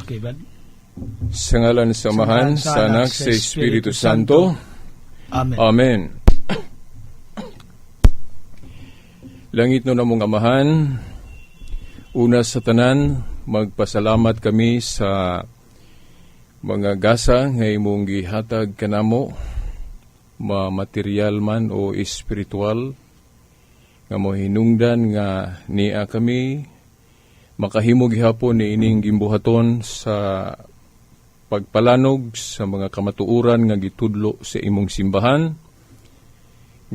Okay, Brad. Sa ngalan sa Amahan, sa Anak, sa Espiritu Santo. Amen. Amen. Langit no namong Amahan, una sa tanan, magpasalamat kami sa mga gasa nga imong gihatag kanamo, ma material man o espiritual, nga mohinungdan nga niya kami makahimo gihapon ni ining gimbuhaton sa pagpalanog sa mga kamatuoran nga gitudlo sa imong simbahan,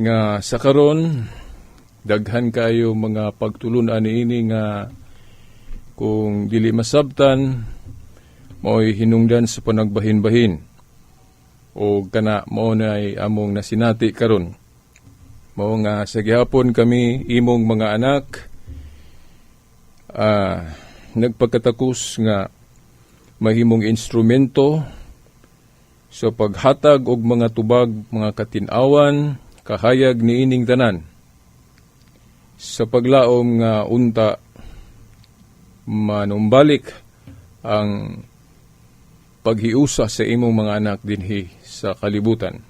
nga sa karon daghan kayo mga pagtulun-an niini nga kung dili masabtan mao'y hinungdan sa panagbahin-bahin o kana mao nay among nasinati karon. Mao nga sa gihapon kami, imong mga anak, nagpagkatakos nga mahimong instrumento sa paghatag og mga tubag, mga katin-awan, kahayag niining tanan sa paglaom nga unta manumbalik ang paghiusa sa imong mga anak dinhi sa kalibutan.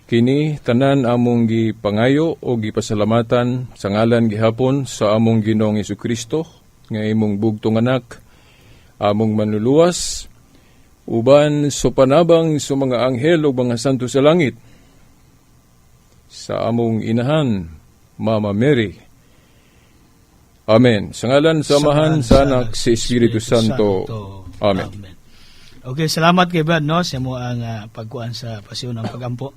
Kini tanan among gipangayo o gipasalamatan sa ngalan gihapon sa among Ginoong Kristo nga imong bugtong anak, among manluluwas, uban sa panabang sa mga anghel ug mga santo sa langit, sa among inahan, Mama Mary. Amen. Sa ngalan sa Amahan, sa Anak, sa Espiritu Santo. Amen. Okay, salamat kay Brad, no, sa imo ang pagkuan sa pasyon ng pagampo.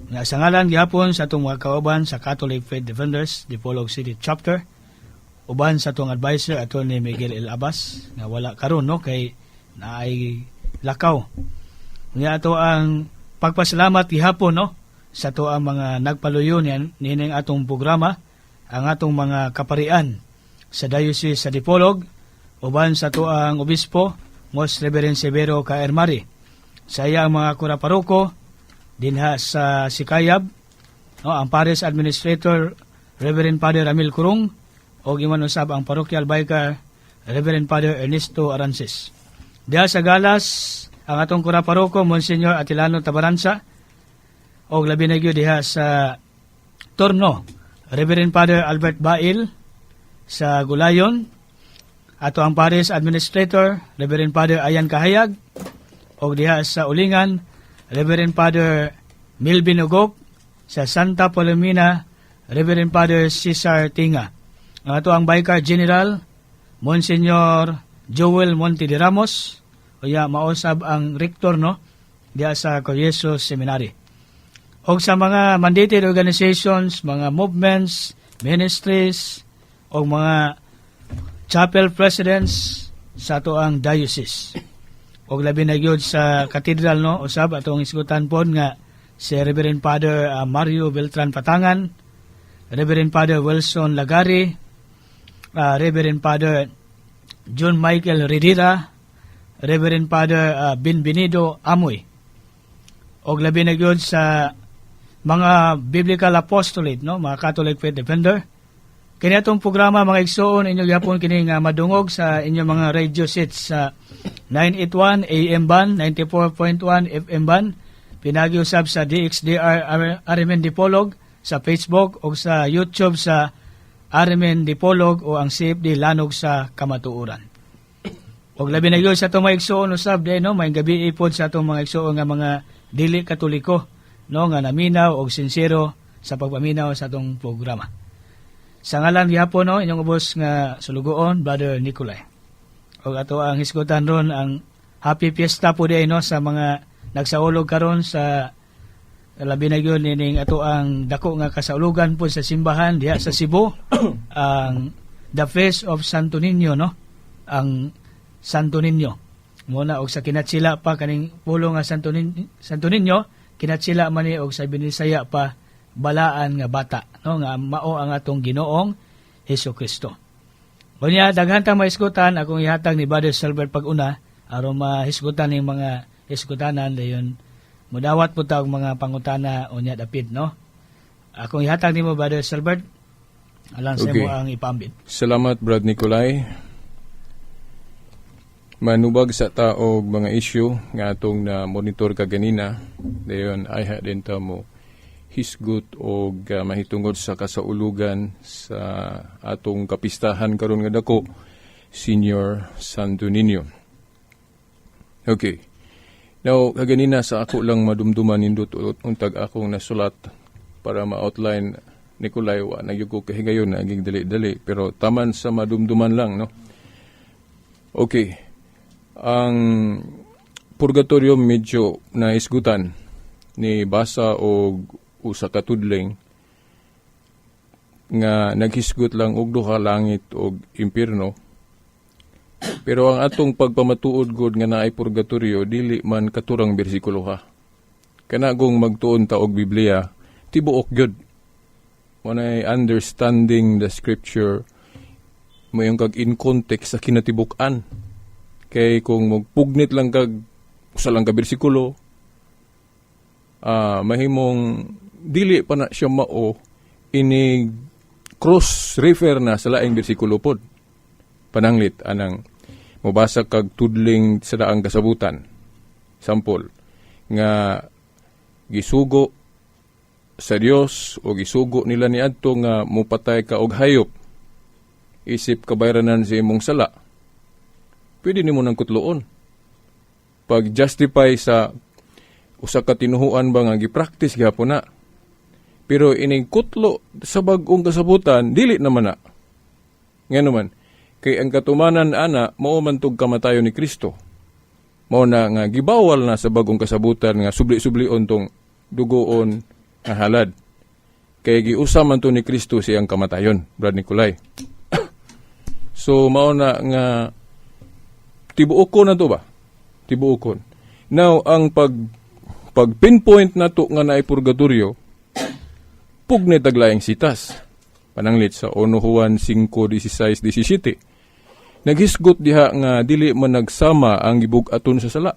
Nga sa ngalan gihapon sa atong mga kauban sa Catholic Faith Defenders, Dipolog City Chapter, uban sa atong advisor, Attorney Miguel El Abbas, nga wala karon, no, kay naay lakaw. Nga ato ang pagpasalamat gihapon, no, sa ato ang mga nagpaluyo niyan nining atong programa, ang atong mga kaparian sa Diocese sa Dipolog, uban sa ato ang obispo, Most Reverend Severo K. Ermari. Sa iya ang mga kura paroko dinha sa Sikayab, no, ang Parish Administrator, Reverend Father Ramil Kurung, o giman usab ang Parochial Vicar, Reverend Father Ernesto Arances. Diha sa Galas, ang atong kura paroko, Monsignor Atilano Tabaranza, o labi na gyud diha sa Torno, Reverend Father Albert Bail. Sa Gulayon, ato ang Parish Administrator, Reverend Father Ayan Kahayag, o diha sa Ulingan, Reverend Father Milvin Ugok. Sa Santa Palomina, Reverend Father Cesar Tinga. Ang ato ang Vicar General, Monsignor Joel Monte de Ramos, o ya mausab ang rector, no, diha sa Coriezo Seminary. O sa mga mandated organizations, mga movements, ministries, o mga chapel presidents sa ato ang diocese. Og labi na gyud sa cathedral, no, usab atong isgutan pod nga si Reverend Father Mario Beltran Patangan, Reverend Father Wilson Lagari, Reverend Father John Michael Redira, Reverend Father Benvenido Amoy. Og labi na gyud sa mga biblical apostolate, no, mga Catholic Faith Defender. Kini atong programa, mga igsoon, inyo gyapon kini nga madungog sa inyong mga radio sets sa 981 AM band, 94.1 FM band, pinagi usab sa DXDR RMN Dipolog sa Facebook o sa YouTube sa RMN Dipolog o ang CFD Lanog sa Kamatuoran. Og labi na gyud sa atong mga igsoon usab di, no, may gabi ipod sa atong mga igsoon nga mga dili Katoliko, no, nga naminaw og sinsero sa pagpaminaw sa atong programa. Sa ngalan gihapon, no, inyong ubos nga sulugoon, Brother Nicolay. Og ato ang hisgutan ron ang happy fiesta po di, no, sa mga nagsaulog karon sa labi na gyud nining ato ang dako nga kasaulugan po sa simbahan diha sa Cebu, ang the Feast of Santo Niño, no, ang Santo Niño muna. Og sa kinatsila pa kaning pulo nga Santo Niño, kinatsila man ni og sa Binisaya pa balaan nga bata, no, nga mao ang atong Ginoong Hesus Kristo. Unya daghan tang mahisgutan, akong ihatag ni Brother Silver pag-una aron mahisgutan ning mga hisgutanan, dayon mudawat po ta og mga pangutana unya dapit, no. Akong ihatag nimo, Brother Silver, alang sa imo ang ipambit. Salamat, Brad Nicolay. Manubag sa ta og mga issue nga atong na monitor kaganina. Dayon ayha din ta mo hisgot og mahitungod sa kasaulugan sa atong kapistahan karon nga dako, Senior Santo Niño. Okay. Now, kaganina sa ako lang madumduman, nindot untag akong nasulat para ma-outline, Nicolay, wa na gyud ko kahigayon, naging dali-dali, pero taman sa madumduman lang, no? Okay. Ang purgatorio medyo naisgutan ni basa og usa ka tudling nga naghisgot lang og duha, langit og impierno. Pero ang atong pagpamatuod gud nga naay purgatorio, dili man katurang bersikulo ha. Kana kung magtuon ta og Biblia, tibuok gyud. When I understanding the scripture, mayon kag in context sa kinatibuk-an. Kay kung magpugnit lang kag usa lang ka bersikulo, mahimong dili pa na siya mao ini cross refer na sa laing bersikulo pod. Pananglit anang mobasa kag tudling sa daang kasabutan. Sample nga gisugo sa Dios o gisugo nila niadto nga mupatay ka og hayop isip kabayranan sa imong sala. Pwede nimo nang kutloon. Pag justify sa usa ka tinuhuan ba nga gi-practice gihapon na. Pero ining kutlo sa bag-ong kasabutan, dili naman na. Ngano man, kay ang katumanan ana mao man tug kamatayon ni Kristo. Mao na nga gibawal na sa bag-ong kasabutan nga subli-sublion tong dugoon nga halad. Kay giusa man to ni Kristo siyang kamatayon, Brad Nicolay. So mao na nga tibuokon na to ba? Tibuokon. Now ang pag pinpoint nato nga naay purgatorio, pugnit taglayang sitas. Pananglit sa 1 Juan 5:16 17. Naghisgot diha nga dili man nagsama ang gibug-aton sa sala.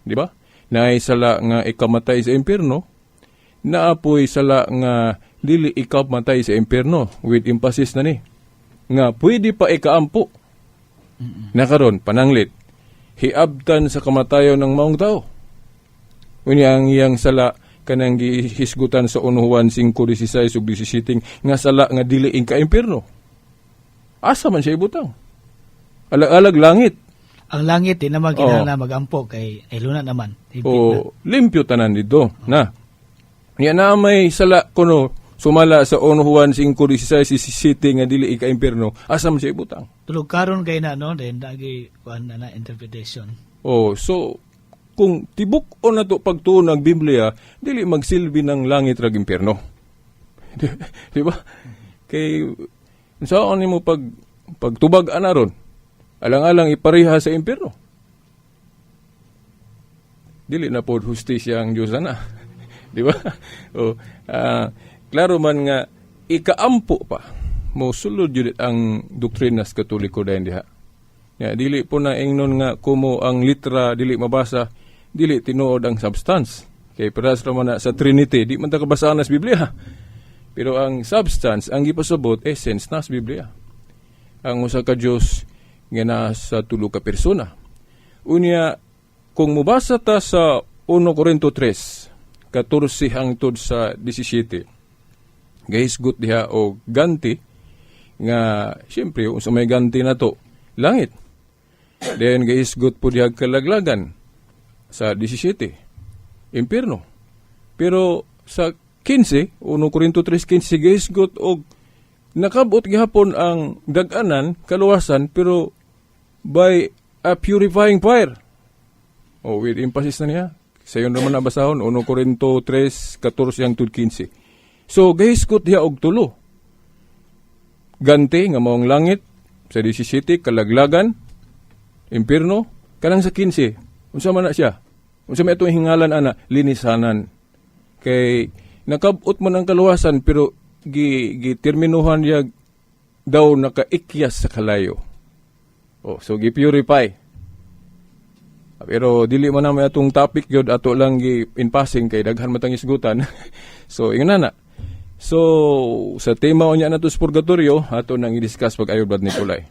Di ba? Naay sala nga ikamatay sa impierno, naapoy sala nga dili ikamatay sa impierno, with emphasis na ni nga pwede pa ikaampo. Nakaron pananglit hiabtan sa kamatayon ng maong tao. Unya ang iyang sala kanang gihisgutan sa 1 Juan 5:16 ug 17 nga sala nga dili ika-impierno. Asa man siya ibutang? Alag-alag langit. Ang langit, di naman kinahanglan magampo kay ay luna naman. Higpit na. O limpyo tanan dito na. Nya na may sala kuno sumala sa 1 Juan 5:16 17 nga dili ika-impierno, asa man siya ibutang? Tulog karon kay na, no, then dagi kuan na na interpretation. Oh, so kung tibuk-on na to pagtuon ng Biblia, dili magsilbi ng langit rag impierno. Di ba? Kay saan nimo pagtubag ana ron? Alang-alang ipareha sa impierno. Dili na pod hustisya ang Diyos ana. Di ba? O, klaro man nga ikaampo pa mo sulod yun ang doktrina sa Katoliko dayon diha. Ya, dili po na ingnon nga kumo ang litra dili mabasa, dili tinuod ang substance. Kay parehas ra man na sa Trinity, di man ta kabasaan sa Biblia. Pero ang substance, ang gipasabot, essence na sa Biblia. Ang usa ka Dios nga naa sa tulo ka persona. Unya, kung mubasa ta sa 1 Corinto 3, 14 hangtod sa 17, gahisgot diha og ganti nga siyempre unsa may ganti na to, langit. Then gahisgot po diha kalaglagan sa 17, impierno. Pero sa 15, 1 Corinto 3:15, gahisgot og nakabot gihapon ang dag-anan, kaluwasan, pero by a purifying fire. Oh, with emphasis na niya. Sayon naman na basahon, 1 Corinto 3:14 hangtod 15. So, gahisgot diha og tulo. Ganti nga maong langit sa 17, kalaglagan, impierno, kanang sa 15. Unsa man na siya? Unsa may atong hingalan ana? Linisanan. Kay nakabot man ang kaluwasan pero gi terminuhan niya daw nakaikyas sa kalayo. Oh, so gi-purify. Pero dili man na may atong topic gyud, ato lang gi in passing kay daghan man tang isgutan. So ingon na. So sa tema unya nato sa purgatorio, ato nang i-discuss pag ayo, Brad Nicolay.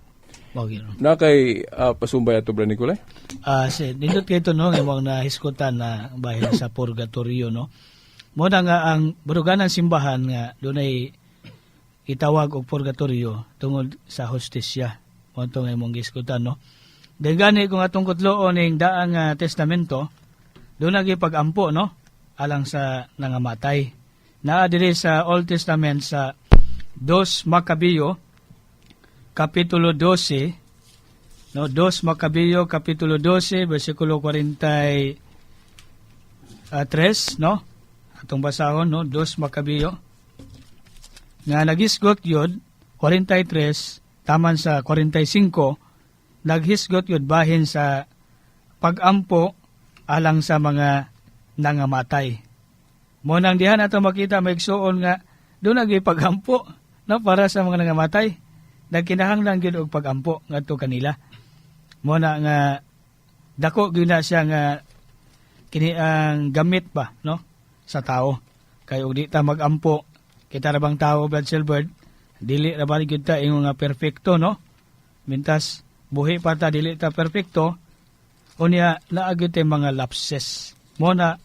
Mao gyud. Na kay pasumbay ato, Brad Nicolay? Si nindot kay ito, no, imong nahisgutan na bahin sa purgatorio, no. Mo na nga ang baruganan simbahan nga dunay itawag og purgatorio tungod sa hustisya. Mo to nga imong gisgutan, no. Dahil gani kung atong kutloon ning daang nga testamento, doon nagi pag-ampo, no, alang sa nangamatay. Naa diri sa Old Testament sa Dos Macabeo kapitulo 12, no, Dos Macabeo kapitulo 12 bersikulo 43, no. Atong basahon, no, Dos Macabeo nga nagisgot yun 43 taman sa 45, naghisgot yun bahin sa pagampo alang sa mga nangamatay. Mo nang dihan ato makita, maigsuon, nga doon nagi pagampo, no, para sa mga nangamatay. Nagkinahanglan gyud og pagampo ngadto kanila. Mo na nga dako gyud na siya nga kini ang gamit ba, no, sa tao. Kay og di ta magampo, kita ra bang tao, Brad Silbert, dili ra ba gyud ta ingon nga perfecto, no? Mintas buhi pa ta, dili ta perfecto. Unya naa gyud tay mga lapses. Mo na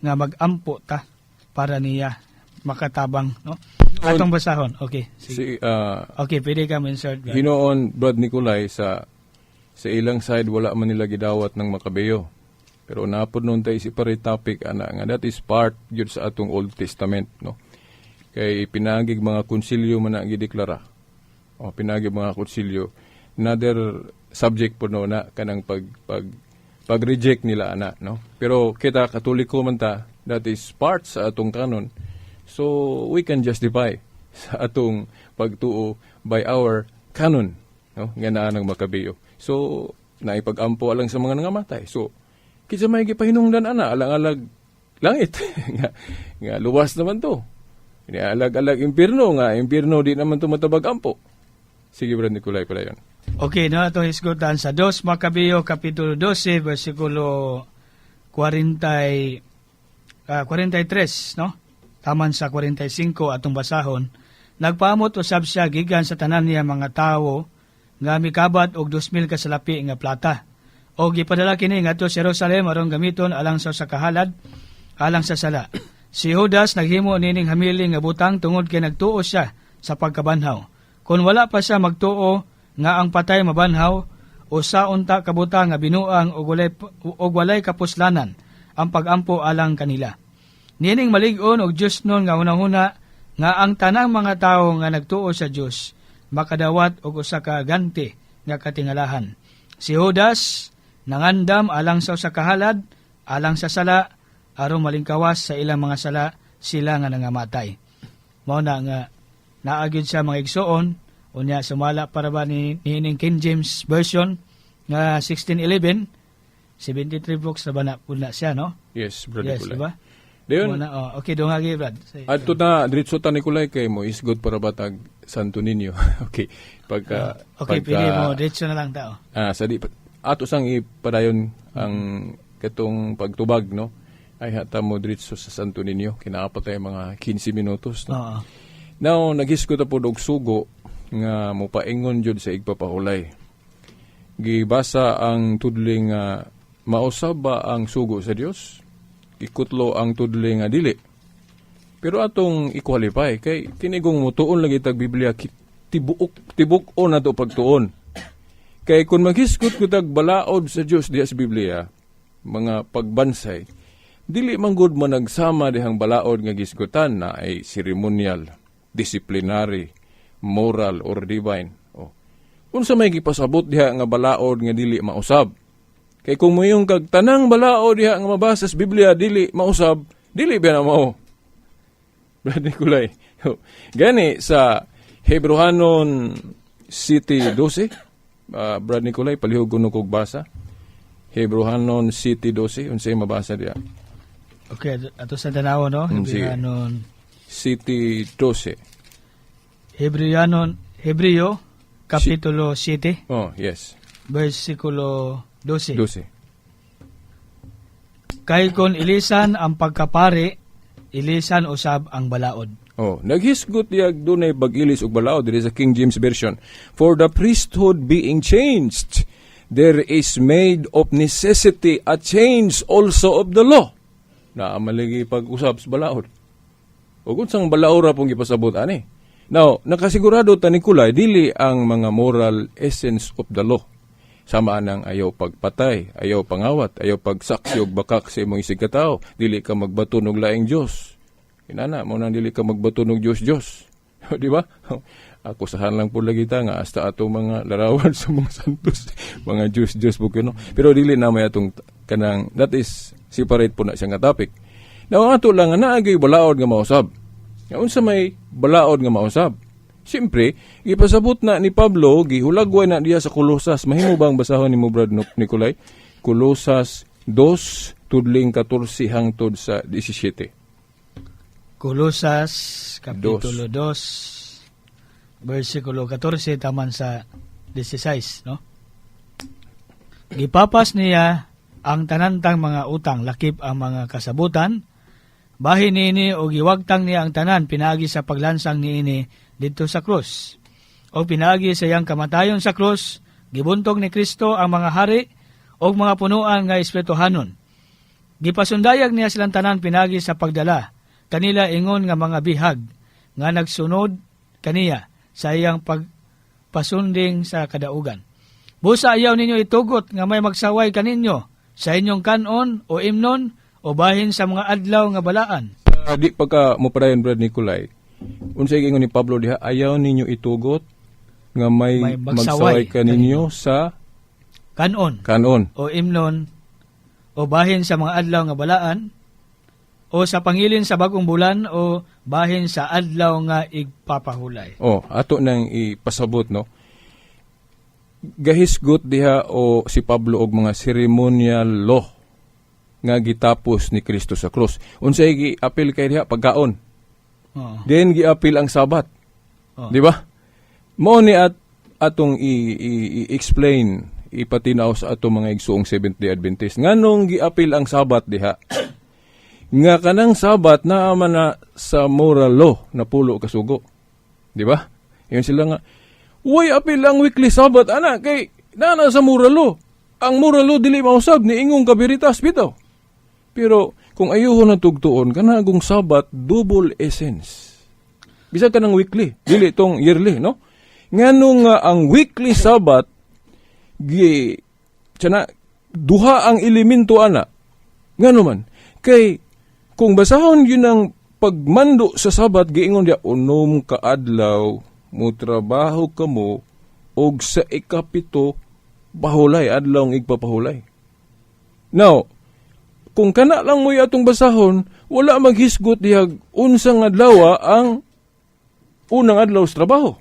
nga magampo ta para niya makatabang, no? Atong basahon. Okay. Sige. Si Okay, pwede ka mo-insert, Brad. Hinoon, Brad Nicolay, sa ilang side wala man nila gidawat ng Makabeo. Pero napod nun tayo si pare topic ana nga that is part gyud sa atong Old Testament, no. Kay pinagig mga konsilyo man na gideklara. O pinagig mga konsilyo, another subject po, no, na kanang pag pag pag-reject nila ana, no. Pero kita Katoliko man ta, that is part sa atong canon. So we can justify sa atong pagtuo by our canon, no, nga naa ng Makabeo. So naipag-ampo alang sa mga nangamatay. So kinsa may gipahinungdan ana alang-alag langit nga luwas naman to. Ini alag-alag impierno nga impierno di naman to matabag ampo. Sige, Brad Nicolay, pala yun. Okay, no, atong hisgutan sa 2 Macabeo kapitulo 12 bersikulo 40 43, no? Taman sa 45 atong basahon. Nagpaamot usab siya gikan sa tanan niya mga tawo nga mikabat og 2,000 ka salapi nga plata. O gipadala kini ngadto sa Jerusalem aron gamiton alang sa usa ka halad alang sa sala. Si Judas naghimo nining hamili nga butang tungod kay nagtuo siya sa pagkabanhaw. Kung wala pa siya magtuo nga ang patay mabanhaw, usa unta ka butang nga binuang og walay kapuslanan ang pagampo alang kanila. Niining malig-on og Dios nun nga hunahuna nga ang tanang mga tawo nga nagtuo sa Dios makadawat og usa ka ganti nga katingalahan. Si Judas nangandam alang sa usa ka halad alang sa sala aron malingkawas sa ilang mga sala sila nga nangamatay. Mao na nga naa gyud sa mga igsuon. Unya sumala para ba ni niining King James Version nga 1611, 73 books na ba na pud na siya, no? Yes, Brad Yes, Nicolay. di ba? Dayon, Mao na, oh, okay, dungagi, Brad. Say, adto na diretso ta, Nicolay, kay mo isgot para batag Santo Niño. Okay. Pagka Okay, pagka, pili mo diretso na lang tao. Sa di ato sang ipadayon ang katong pagtubag, no, ay hata mo diretso sa Santo Niño, kinaapa tayo mga 15 minutos, no. Oo. Now naghisgot na pod og sugo nga mopaingon jud sa igpapahulay. Gibasa ang tudling nga mausab ba ang sugo sa Dios? Ikutlo ang tudling nga dili. Pero atong i-qualify kay kinigong motuon lagi tag Biblia, tibuok tibuk-on nato pagtuon. Kay kung maghisgot ko tag balaod sa Dios diha sa Biblia, mga pagbansay, dili man gud managsama dihang balaod nga gisgutan na ay ceremonial, disciplinary, moral or divine. Oh. Unsa may gipasabot diha nga balaod nga dili mausab? Kay kung moingon kag tanang balaod diha nga mabasa sa Biblia dili mausab, dili ba na mao? Brad Nicolay. Gani sa Hebrohanon 7:12, Brad Nicolay, palihog kuno kog basa. Hebrohanon 7:12, unsay mabasa diha? Okay, ato sa tanaw, no? Sige. Hebreanon 7:12. Hebreanon Hebreo kapitulo 7 Oh, yes. versikulo 12. 12. Kay kon ilisan ang pagkapari, ilisan usab ang balaod. Oh, naghisgot diyag dunay bag-ilis ug balaod diri sa King James Version. "For the priesthood being changed, there is made of necessity a change also of the law." Naa man lagi pag-usab sa balaod. Ug unsang balaod ra pong gipasabot ani? Now, nakasigurado ta ni Kulay, dili ang mga moral essence of the law. Sama nang ayaw pagpatay, ayaw pangawat, ayaw pagsaksi og bakak sa imong isigkatao, dili ka magbaton og laing Dios. Inana, mao nang dili ka magbaton og Dios Dios. Di ba? Akusahan lang po lagi ta nga hasta atong mga larawan sa mga santos, mga Diyos Diyos po kuno. Pero dili na may atong kanang, that is separate po na siya nga topic. Now, ato lang nga naa gyud balaod nga mausab. Nga unsa may balaod nga mausab? Siyempre, ipasabot na ni Pablo, gihulagway na diya sa Kolosas. Mahimo bang basahon nimo, Brad Nicolay? Kolosas 2, tudling 14 hangtod sa 17. Kolosas kapitulo 2 versikulo 14 taman sa 16, no? Gipapas niya ang tanantang mga utang, lakip ang mga kasabutan bahin niini, og giwagtang niya ang tanan pinaagi sa paglansang niini didto sa krus. O pinaagi sa iyang kamatayon sa krus, gibuntog ni Kristo ang mga hari og mga punuan nga espirituhanon. Gipasundayag niya silang tanan pinaagi sa pagdala kanila ingon nga mga bihag nga nagsunod kaniya sa iyang pagpasunding sa kadaugan. Busa ayaw ninyo itugot nga may magsaway kaninyo sa inyong kanon o imnon o bahin sa mga adlaw nga balaan. Di pa ka mopadayon, Brad Nicolay. Unsay giingon ni Pablo diha? Ayaw ninyo itugot nga may, may magsaway magsaway kaninyo sa kanon kanon o imnon o bahin sa mga adlaw nga balaan o sa pangilin sa bagong bulan o bahin sa adlaw nga igpapahulay. Oh, ato nang ipasabot, no. Gahisgot diha o si Pablo og mga ceremonial law nga gitapos ni Kristo sa krus. Unsay giapil kay diha? Pagkaon. Then giapil ang Sabat. Di ba? Mao ni at atong i-explain, ipatinaw sa atong mga igsuong Seventh Day Adventist. Nganong giapil ang Sabat diha? Nga kanang Sabat naa man na sa moral law na 10 ka sugo. Di ba? Yun sila nga, "Way apil ang weekly Sabbath ana kay naa na sa moral law." Ang moral law dili mausab ni ingong kabiritas bitaw. Pero kung ayuhon na tugtuon kana agong Sabat, double essence. Bisag kanang weekly, dili tong yearly, no? Ngano nga ang weekly Sabbath gi tsana duha ang elemento ana? Ngano man? Kay kung basahon yun ang pagmando sa Sabat, giingon diya, "Unom ka adlaw mo trabaho kamo og sa ikapito bahulay, adlaw ang igpapahulay." Now, kung kana lang mo'y atong basahon, wala maghisgot dihag unsang adlaw ang unang adlaw sa trabaho.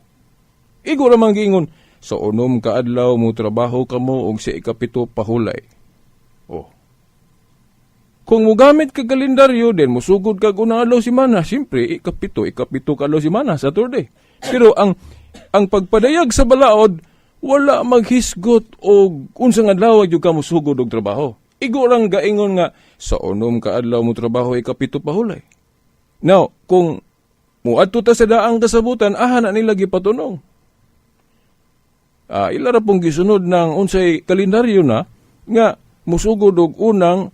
Igo ra man giingon, "Sa 6 ka adlaw mo trabaho kamo og sa ikapito pahulay." Oh. Kung mugamit ka kalendaryo, then musugod kag unang adlaw semana, siyempre ikapito ka adlaw semana, Saturday. Pero ang pagpadayag sa balaod, wala maghisgot og unsang adlaw gyud ka musugod og trabaho. Igo lang gaingon nga sa 6 ka adlaw mo trabaho, ikapito pahulay. Now, kung muadto ta sa daang kasabutan, aha na nila gipatunong. Ila ra pong gisunod ng unsay kalendaryo na nga musugod og unang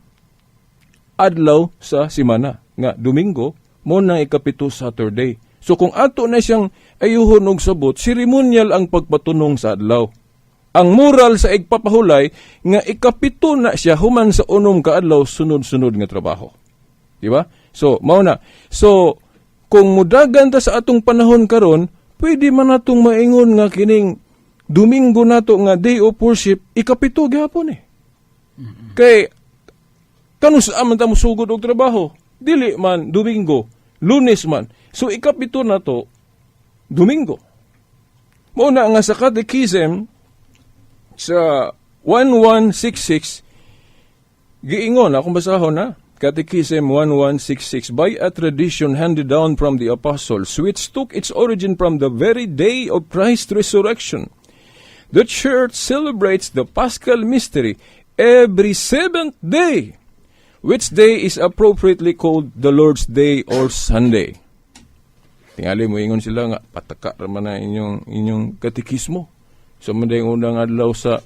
adlaw sa semana nga Domingo, mo nang ikapito Saturday. So kung ato na siyang ayuhon og sabot, seremonyal ang pagpatunong sa adlaw. Ang moral sa igpapahulay nga ikapito na siya human sa 6 ka adlaw sunod-sunod nga trabaho. Di ba? So, mao na. So, kung mudagan ta sa atong panahon karon, pwede man natong maingon nga kining Domingo nato nga day of worship, ikapito gihapon eh. Kay kanus-a man ta mosugod og trabaho? Dili man Domingo, Lunes man. So ikapito na to Domingo. Mao na nga sa Catechism sa 1166 giingon, akong basahon na, Catechism 1166: "By a tradition handed down from the apostles, which took its origin from the very day of Christ's resurrection, the Church celebrates the Paschal mystery every seventh day, which day is appropriately called the Lord's Day or Sunday." Tingali mo ingon sila nga pataka ra man na inyong katekismo. Sa man yung unang adlaw sa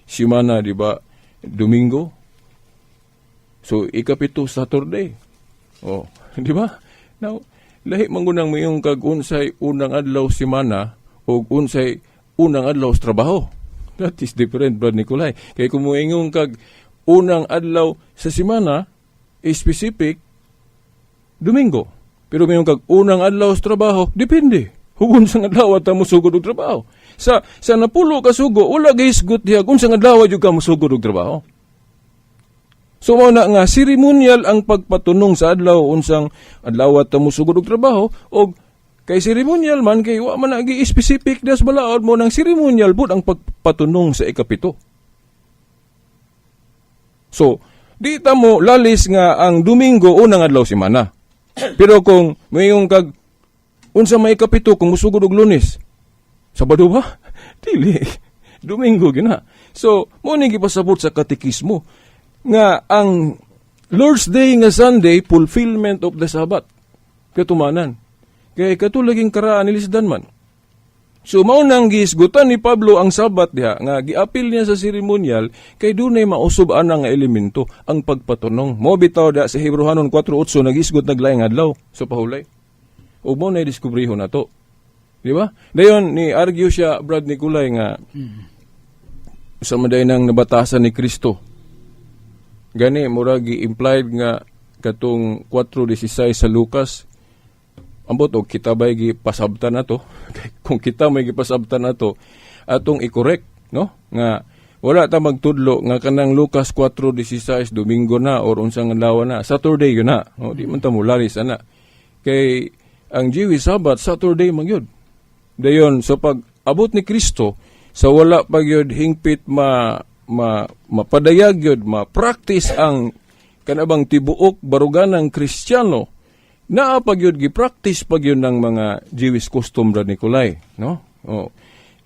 simana, di ba? Domingo. So ikapito, Saturday. Oh, di ba? Now, lahi man gunang moingon kag unsay unang adlaw simana o unsay unang adlaw sa trabaho. That is different, Brad Nicolai. Kay kung moingon kag unang adlaw sa simana, specific, Domingo. Pero moingon kag unang adlaw sa trabaho, depende. Kung unsang adlaw ta mosugod og trabaho. Sa napulo ka sugo, wala gihisgot diha kung unsang adlaw jud ka mosugod og trabaho. So mao na nga ceremonial ang pagpatunong sa adlaw, unsang adlaw ta mosugod og trabaho, og kay ceremonial man, kay wa man na specific das balaod mo ng ceremonial pud ang pagpatunong sa ikapito. So, di ta mo lalis nga ang Domingo unang adlaw semana. Pero kung moingon kag unsa may ikapito kung musugod og Lunes, Sabado ba? Dili. Domingo gina. So, mo ni gipasabot sa katekismo nga ang Lord's Day nga Sunday, fulfillment of the Sabbath. Katumanan. Kay katulaging karaan nilisdan man. So mao nang gihisgutan ni Pablo ang Sabat diha nga giapil niya sa seremonial kay dunay mausab ana nga elemento, ang pagpatunong. Mo bitaw da sa Hebreohanon 4:8 nagisgot naglaing adlaw sa pahulay. Ug mo na diskubrihon nato. Di ba? Dayon ni argue siya, Brad Nicolay, nga sa maday nang nabatasan ni Kristo. Gani murag gi-implied nga katong 4:16 sa Lucas. Ambot og kita bay gipasabtan nato? Kung kita may gipasabtan nato, atong i-correct, no, nga wala ta magtudlo nga kanang Lucas 4:16 Domingo na or unsang adlaw na, Saturday yun na, no? Di man ta mulalis ana kay ang Jewish Sabbath, Saturday man gyud. Dayon so pag abot ni Kristo, sa wala pa gyud hingpit ma, ma mapadayag gyud, ma-practice ang kanabang tibuok baruganang Kristiyano, naa pa gyud gi-practice pa gyud ng mga Jewish custom, Brad Nicolai, no? Oh.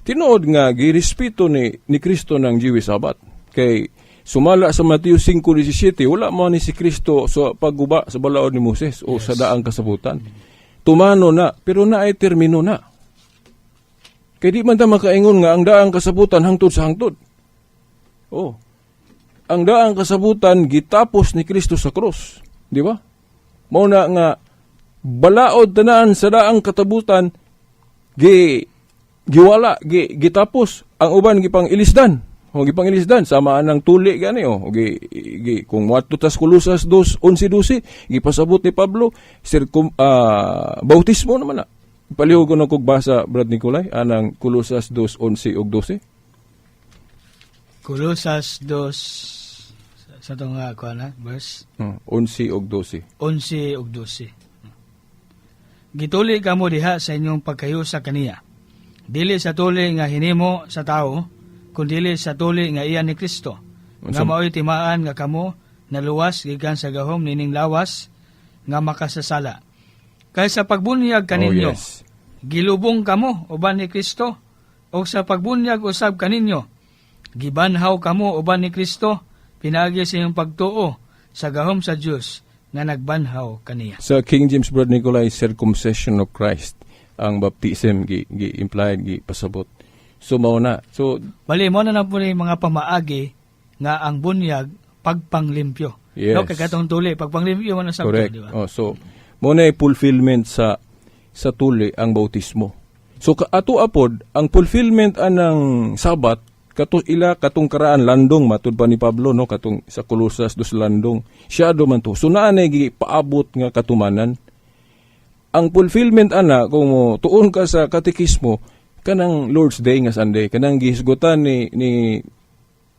Tinuod nga girespeto ni Kristo ng Jewish Sabbath. Kay sumala sa Mateo 5:17, wala mo ni si Kristo sa pagguba sa balaod ni Moses o sa daang kasabutan. Tumano na, pero naay termino na. Kay di man ta makaingon nga ang daang kasabutan hangtod sa hangtod. Oh. Ang daang kasabutan gitapos ni Kristo sa krus, di ba? Mao na nga balaod tanan sa daang katabutan gi giwala, gi gitapos, ang uban gipang ilisdan o gipang ilisdan sama anang tuli gani, o gi, gi kung moadto tas Kolosas 2:11-12, gipasabot ni Pablo circum bautismo naman na. Palihog ko na kog basa, Brad Nicolay, anang Kolosas 2:11 ug 12. Kolosas 2 sa itong kuan na, verse 11 ug 12. 11 ug 12. Gituli kamo diha sa inyong pagkahiusa kaniya. Dili sa tuli nga hinimo sa tao, kundili sa tuli nga iya ni Kristo. Nga mao'y timaan nga kamo naluwas gikan sa gahom nining lawas nga makasasala. Kay sa pagbunyag kaninyo, gilubong kamo uban ni Kristo, ug sa pagbunyag usab kaninyo, gibanhaw kamo uban ni Kristo pinaagi sa inyong pagtuo sa gahom sa Dios nga nagbanhaw kaniya. Sa King James, Brad Nicolai, circumcision of Christ ang baptism gi implied, gi pasabot. So mao na. So Bali mo na na po ni mga pamaagi nga ang bunyag pagpanglimpyo. Yes. No, kay katong tuli pagpanglimpyo man sa, Correct. di ba? Oh, so mo na fulfillment sa tuli ang bautismo. So ato apod ang fulfillment anang Sabat kato ila katong karaan landong matud pa ni Pablo, no, katong sa Kolosas 2 landong. Siya do man to. So naa na gi paabot nga katumanan. Ang fulfillment ana, kung mo tuon ka sa katekismo, kanang Lord's Day nga Sunday, kanang gihisgutan ni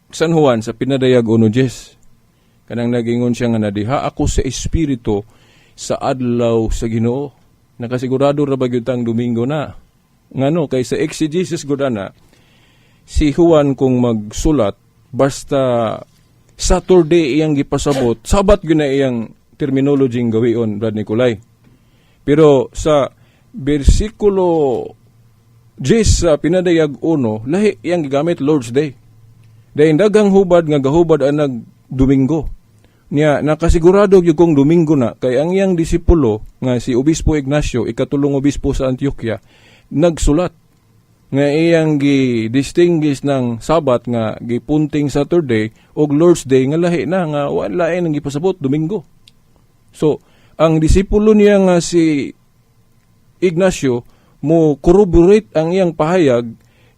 San Juan sa Pinadayag 1:10. Kanang nagingon siya nga nadiha ako sa espiritu sa adlaw sa Ginoo. Nakasigurado ra ba gyud tang Domingo na? Ngano kay sa exegesis gud ana si Juan, kung magsulat basta Saturday iyang gipasabot, Sabat gyud na iyang terminology ng gawion, Brad Nicolay. Pero sa bersikulo 10 sa Pinadayag 1, lahi iyang gigamit, Lord's Day. Dahil daghang hubad nga gahubad ang nag Domingo. Niya nakasigurado gyud kong Domingo na kay ang iyang disipulo nga si Obispo Ignacio, ikatulong obispo sa Antioquia, nagsulat nga iyang gi-distinguish ng Sabat nga gipunting Saturday og Lord's Day nga lahi na nga wala lain ang gipasabot, Domingo. So, ang disipulo niya nga si Ignacio mo corroborate ang iyang pahayag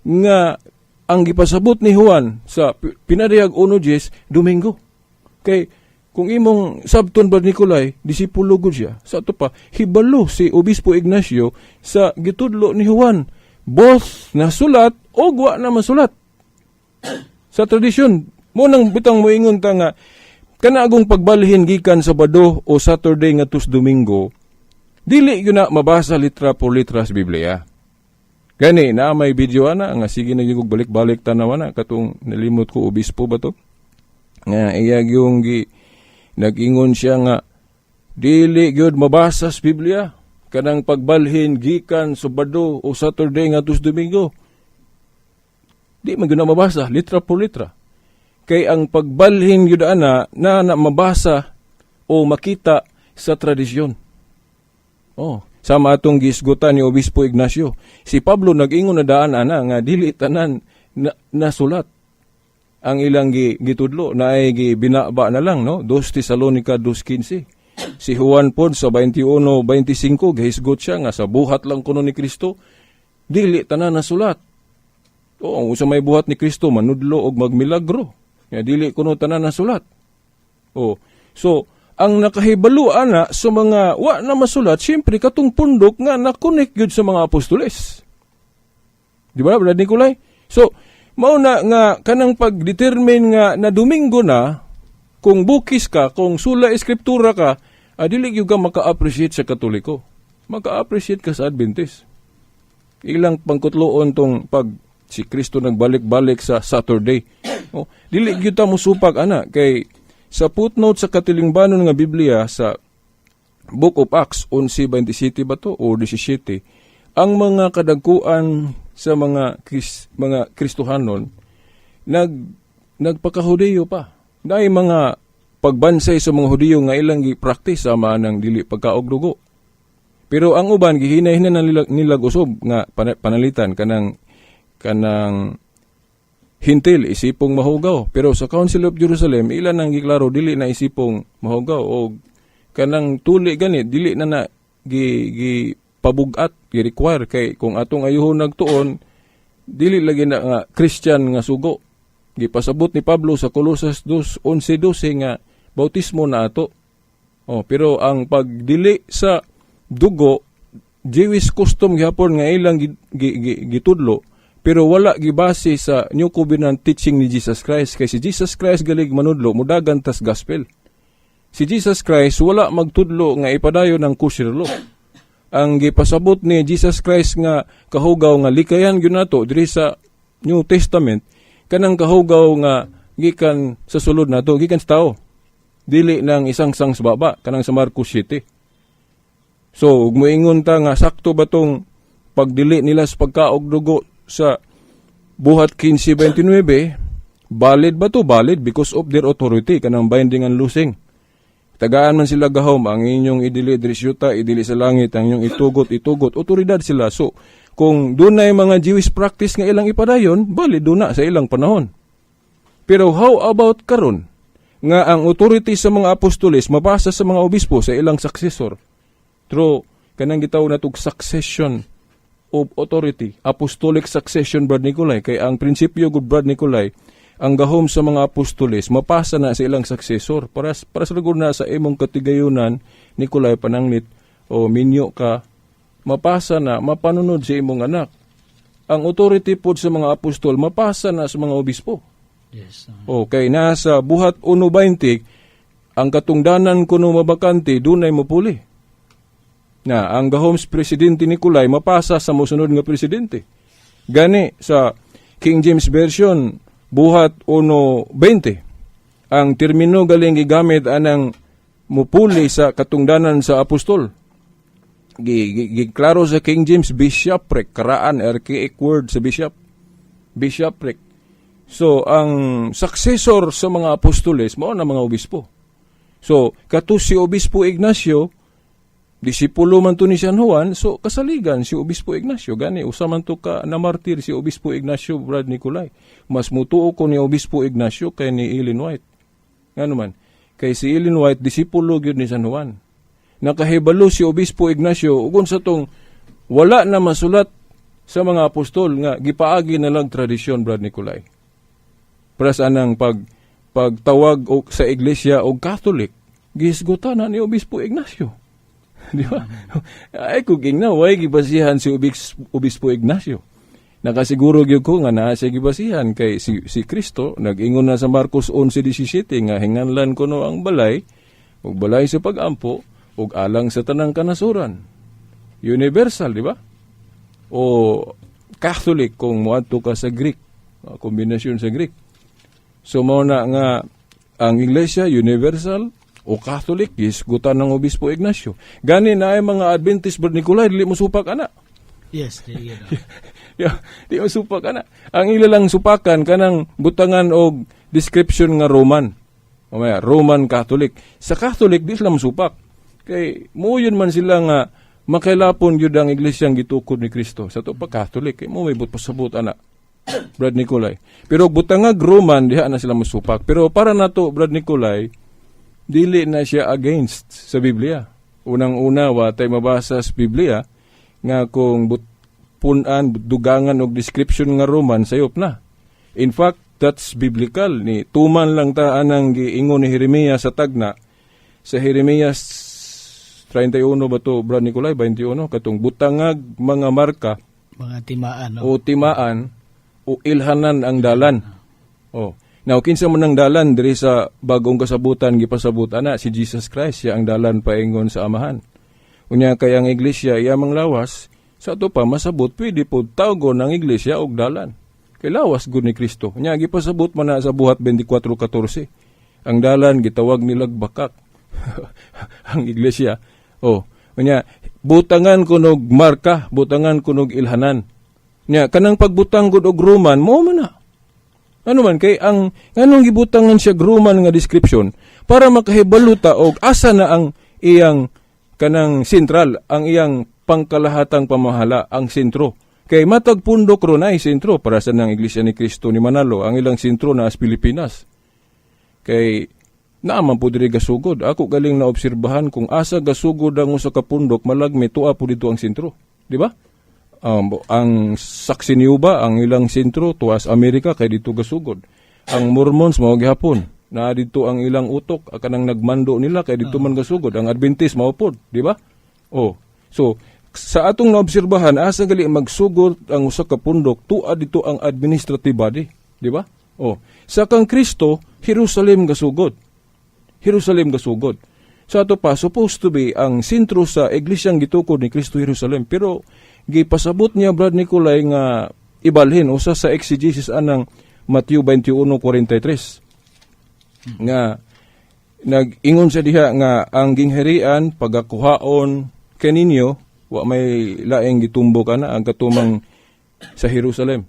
nga ang gipasabot ni Juan sa Pinadayag 1:10, Domingo. Kay kung imong sabton ba, Nicolay, disipulo gud siya. Sa ato pa, hibalo si Obispo Ignacio sa gitudlo ni Juan. Both nasulat o wa na masulat sa tradisyon. Mo nang bitang moingon ta nga kana agong pagbalhin gikan Sabado o Saturday ngadto Domingo, dili gyud na mabasa litra por litra sa Biblia. Gani na may video ana nga sige na gyud balik-balik tanawa na katong nalimot ko, obispo ba to? Nga iya yung gi nag-ingon siya nga dili gyud mabasa sa Biblia kanang pagbalhin gikan Sabado o Saturday ngadto Domingo. Di man gyud na mabasa litra por litra. Kay ang pagbalhin gyud ana na, na mabasa o makita sa tradisyon. Oh, sama atong gisgutan ni Obispo Ignacio. Si Pablo nag-ingon na daan ana nga dili tanan na, nasulat ang ilang gitudlo na ay gi binaba na lang, no? 2 Tesalonica 2:15. Si Juan pod sa 21:25 gihisgot siya nga sa buhat lang kuno ni Kristo dili tanan nasulat. Oo, ang usa may buhat ni Kristo, manudlo og magmilagro. Nga dili kuno tanan nasulat. Oh, so ang nakahibalo ana sa mga wa na masulat, siyempre katong pundok nga na-connect gyud sa mga apostoles. Di ba, Brad Nicolay? So, mao na nga kanang pag-determine nga na Domingo na, kung bukis ka, kung sola escriptura ka, dili gyud ka maka-appreciate sa Katoliko. Maka-appreciate ka sa Adventist. Ilang pangkutloon tong pag si Kristo nagbalik-balik sa Saturday. Oh, dili gyud ta mosupak ana kay sa footnote sa katilingbanon nga Biblia sa Book of Acts 11:27 ba to o 17, ang mga kadagkuan sa mga Kristohanon nagpakahudiyo pa. Dahil mga pagbansay sa mga Hudiyo nga ilang gi-practice sama ng dili pagkaog dugo. Pero ang uban gihinay-hinay na nilag usob nga panalitan kanang kanang Hentil isipong mahugaw. Pero sa Council of Jerusalem ilan nang giklaro dili na isipong mahugaw o kanang tuli gani dili na na gi, gi pabugat, gi require kay kung atong ayuhon nagtuon dili lagi na nga Christian nga sugo. Gipasabot ni Pablo sa Colosas 2:11-12 nga bautismo na ato. Oh, pero ang pagdili sa dugo, Jewish custom gihapon nga ilang gitudlo, pero wala gibase sa New Covenant teaching ni Jesus Christ, kay si Jesus Christ galig manudlo mudagan tas gospel. Si Jesus Christ wala magtudlo nga ipadayon ng kosher law. Ang gipasabot ni Jesus Christ nga kahugaw nga likayan gyud nato diri sa New Testament, kanang kahugaw nga gikan sa sulod nato, gikan sa tao. Dili nang isang sang sa baba kanang sa Marcos 7. So, ug moingon ta nga sakto ba tong pagdili nila sa pagkaog dugo sa Buhat 15:29, valid ba to? Valid because of their authority, kanang binding and loosing. Tagaan man sila gahom, ang inyong idili diri sa yuta, idili sa langit, ang inyong itugot, itugot. Otoridad sila. So, kung dunay mga Jewish practice nga ilang ipadayon, valid duna sa ilang panahon. Pero how about karon? Nga ang authority sa mga apostoles mapasa sa mga obispo sa ilang successor. Through kanang gitawag natog succession of authority, apostolic succession, Brad Nicolay, kay ang prinsipyo gud, Brad Nicolay, ang gahom sa mga apostoles mapasa na sa ilang successor para sa lugar na sa imong katigayunan, Nicolay, pananglit o minyo ka, mapasa na mapanunod sa imong anak. Ang authority pod sa mga apostol mapasa na sa mga obispo. Okay, nasa Buhat 1:20, ang katungdanan kuno mabakante, dunay mopuli. Na ang gahom sa presidente Nicolay mapasa sa mosunod nga presidente. Gani sa King James Version, Buhat 1:20, ang termino galing gigamit anang mupuli sa katungdanan sa apostol. Giklaro sa King James, bishopric, karaan, archaic word sa bishop. Bishopric. So, ang successor sa mga apostoles, mao na mga obispo. So, kato si Obispo Ignacio, disipulo man to ni San Juan, so kasaligan si Obispo Ignacio. Gani, usa man to ka na martir si Obispo Ignacio, Brad Nicolai. Mas mutuo ko ni Obispo Ignacio kay ni Ellen White. Ngano man? Kay si Ellen White, disipulo gyud ni San Juan. Nakahibalo si Obispo Ignacio ug unsa tong wala na masulat sa mga apostol nga gipaagi na lang tradisyon, Brad Nicolai. Para sa anang pagtawag og sa iglesia og Catholic, gihisgutan na ni Obispo Ignacio. Di ba? Ay, kung ingna, way gibasihan si Obispo Ignacio. Nakasiguro gyud ko nga naa siya gibasihan kay si Kristo nag-ingon na sa Marcos 11:17 nga hinganlan kuno ang balay ug balay sa pagampo ug alang sa tanang kanasuran. Universal, di ba? O Catholic kung moadto ka sa Greek, kombinasyon sa Greek. So mao na nga ang Iglesia universal o Catholic, gisgutan ng Obispo Ignacio. Gani na ay mga Adventist, Brad Nicolai, dili mo supak ana. Yes, di yun. Yeah, di mo supak ana. Ang ila lang supakan kanang butangan og description nga Roman. O maya, Roman Catholic. Sa Catholic di sila mosupak. Kay moingon man sila nga makailapon gyud ang iglesyang gitukod ni Kristo. Sa to pa Catholic kay mo may but pasabot ana. Brad Nicolai. Pero butangag Roman diha na sila mosupak. Pero para nato, Brad Nicolai, dili na siya against sa Biblia. Unang-una, wa tay mabasa sa Biblia nga kung punan dugangan og description nga Roman, sayop na. In fact, that's biblical ni tuman lang ta anang giingon ni Jeremias sa tagna sa Jeremias 31 ba to, Brad Nicolai, 21, katong butangag mga marka Mga timaan, no? O timaan o ilhanan ang dalan. Oh. Now, kinsa man ang dalan diri sa Bagong Kasabutan? Gipasabot ana si Jesus Christ, siya ang dalan paingon sa Amahan. Unya kay ang iglesia iya mang lawas, sa ato pa masabot pwede po tawgon ang iglesia og dalan. Kay lawas gud ni Kristo. Unya gipasabot man na sa Buhat 24:14. Ang dalan gitawag nilag bakak ang iglesia. Oh, unya butangan kunog marka, butangan kunog ilhanan. Nya kanang pagbutang gud og Roman mo man na. Ano man kay ang nganong gibutangan siya Roman nga description para makahibalo ta og asa na ang iyang kanang sentral, ang iyang pangkalahatang pamahala, ang sentro. Kay matag pundok ron ay sentro para sa nang Iglesia ni Cristo ni Manalo, ang ilang sentro na as Pilipinas. Kay naaman po diri gasugod. Ako galing na obserbahan kung asa gasugod ang usa ka pundok, malagmi tuwa po dito ang sentro. Di ba? Ang saksi niyo ba ang ilang sentro tuwas Amerika kay dito gasugod. Ang Mormons mao gihapon na dito ang ilang utok, kanang nagmando nila kay dito man gasugod. Ang Adventist mao pod, di ba? Oh. So sa atong naobserbahan, asa gali magsugod ang usa ka pundok, tua dito ang administrative body, di ba? Oh. Sa kang Kristo, Jerusalem gasugod. Jerusalem gasugod. Sa ato pa, supposed to be, ang sentro sa iglesyang gitukod ni Kristo Jerusalem. Pero gipasabot niya, Brad Nicolai, nga ibalhin usa sa exegesis anang Matthew 21:43 nga nag-ingon sa diha nga ang gingharian pagakuhaon kaninyo, wa may laing gitumbok ana ang katumang sa Jerusalem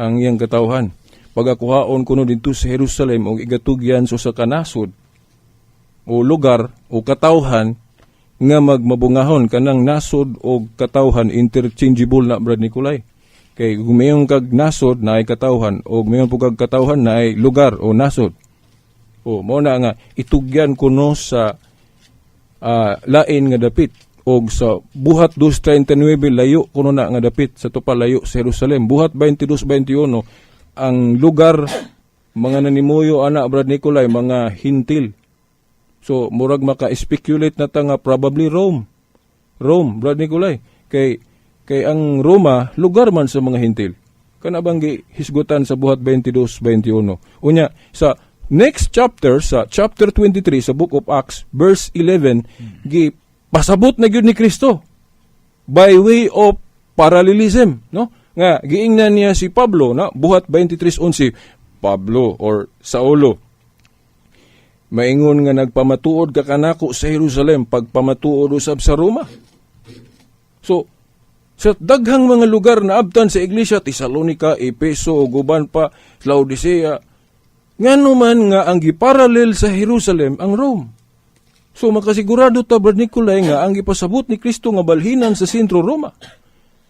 ang iyang katawhan, pagakuhaon kuno didto sa Jerusalem og igatugyan sa usa ka nasod o lugar o katawhan nga magmabungahon. Kanang nasod o katawhan, interchangeable na, Brad Nicolai, kay kung mayon kag nasod na ay katawhan o mayon po kag katawhan na ay lugar o nasod. O mo na nga itugyan kuno sa lain nga dapit og sa Buhat 2:39 layo kuno na nga dapit sa tupa, layo sa Jerusalem. Buhat 22:21, ang lugar mga nanimuyo ana, Brad Nicolai, mga Hintil. So murag maka-speculate na ta nga probably Rome. Rome, Brad Nicolai, kay ang Roma lugar man sa mga Hintil. Kana bang hisgutan sa Buhat 22:21. Unya sa next chapter, sa chapter 23 sa Book of Acts, verse 11, gi pasabot na gyud ni Kristo by way of parallelism, no? Nga giingnan niya si Pablo na Buhat 23:11, Pablo or Saulo, maingon nga nagpamatuod ka kanako sa Jerusalem, pagpamatuod usab sa Roma. So sa daghang mga lugar na abtan sa iglesia, Tesalonica, Epeso ug uban pa, Laodicea, ngano man nga ang giparallel sa Jerusalem ang Rome? So makasigurado ta, Brad Nicolay, nga ang gipasabot ni Kristo nga balhinan sa sentro, Roma.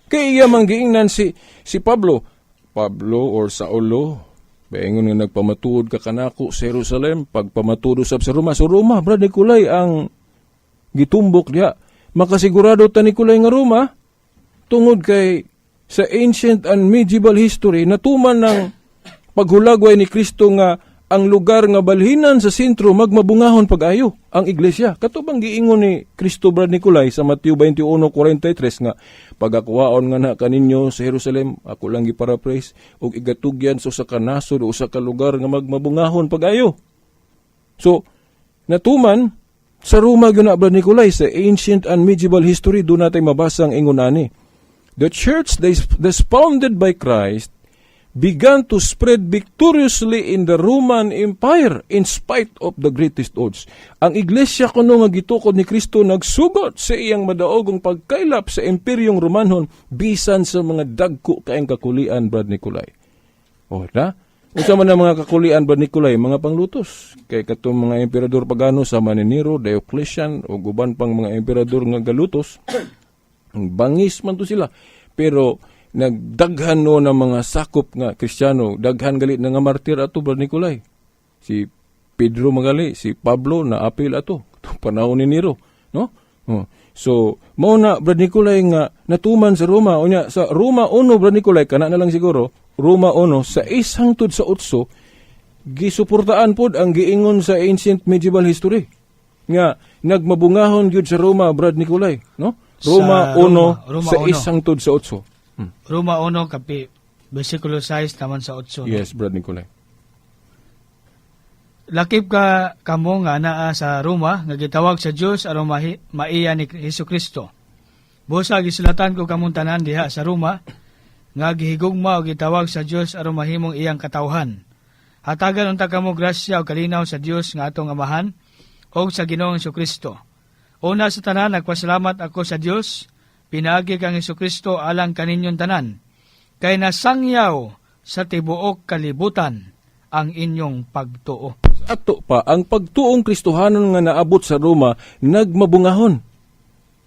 Kay iya man giingnan si Pablo, Pablo or Saulo, baingon nga nagpamatuod ka kanako sa Jerusalem, pagpamatuod usab sa Roma. So Roma, Brad Nicolay, ang gitumbok diha. Makasigurado ta, Nicolay, nga Roma tungod kay sa ancient and medieval history natuman ng paghulagway ni Kristo nga ang lugar nga balhinan sa sentro, magmabungahon pag-ayo ang iglesia. Kato bang giingon ni Kristo, Brad Nicolay, sa Mateo 21:43 nga pagakuhaon nga na kaninyo sa Jerusalem, ako lang giparaphrase, ug igatugyan sa usa ka nasod o usa ka lugar nga magmabungahon pag-ayo. So, natuman sa Roma gyud na, Brad Nicolay. Sa ancient and medieval history do natay mabasa ang ingon ani. The church thus founded by Christ began to spread victoriously in the Roman Empire in spite of the greatest odds. Ang iglesia kuno nga gitukod ni Kristo nagsugot sa iyang madaogong pagkaylap sa Imperyong Romanhon bisan sa mga dagko kaayong kakulian, Brad Nicolay. Oh, na? Unsa man ang mga kakulian, Brad Nicolay? Mga panglutos. Kay katong mga emperador pagano sama ni Nero, Diocletian o uban pang mga emperador nga galutos, bangis man to sila. Pero nagdaghan no ng mga sakop nga Kristiyano, daghan gali na nga martir ato, Brad Nicolay. Si Pedro magali, si Pablo na apil ato panahon ni Nero, no? Oh. So, mao na, Brad Nicolay, nga natuman sa Roma. Unya sa Roma 1, Brad Nicolay, kana na lang siguro, Roma 1 sa 6 hangtod sa 8, gisuportaan pod ang giingon sa ancient medieval history nga nagmabungahon gyud sa Roma, Brad Nicolay, no? Roma Sa 1 Roma, Roma sa 1. 6 hangtod sa 8. Roma 1 kapi versikulo 6 taman sa 8, no? Yes, Brad Nicolay. Lakip ka kamo nga naa sa Roma nga gitawag sa Dios aron maiya ni Hesukristo. Busa gisulatan ko kamong tanan diha sa Roma nga gihigugma o gitawag sa Dios aron mahimong iyang katawhan. Hatagan unta kamo grasya ug kalinaw sa Dios nga atong Amahan ug sa Ginoong Hesukristo. Una sa tanan, nagpasalamat ako sa Dios pinaagi kang Hesukristo alang kaninyong tanan. Kay nasangyaw sa tibuok kalibutan ang inyong pagtuo. Ato pa, ang pagtuong Kristohanon nga naabot sa Roma, nagmabungahon.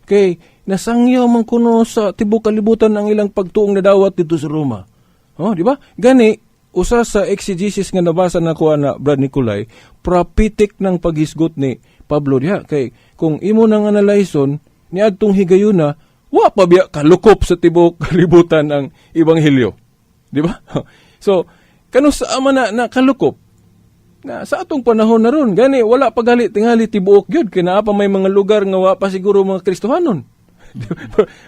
Kay nasangyaw man kuno sa tibuok kalibutan ang ilang pagtuong nadawat dito sa Roma. Oh, di ba? Gani usa sa exegesis nga nabasa nako ana, Brad Nicolay, prophetic ng paghisgot ni Pablo diha kay kung imo nang analyson niadtong higayuna, wa pa biya kalukop sa tibuok kalibutan ang ebanghelyo. Di ba? So, kanu sa man na nakalukop? Na sa atong panahon na ron, gani wala pa gali tingali tibuok gyud kay naa pa may mga lugar nga wa pa siguro mga Kristohanon.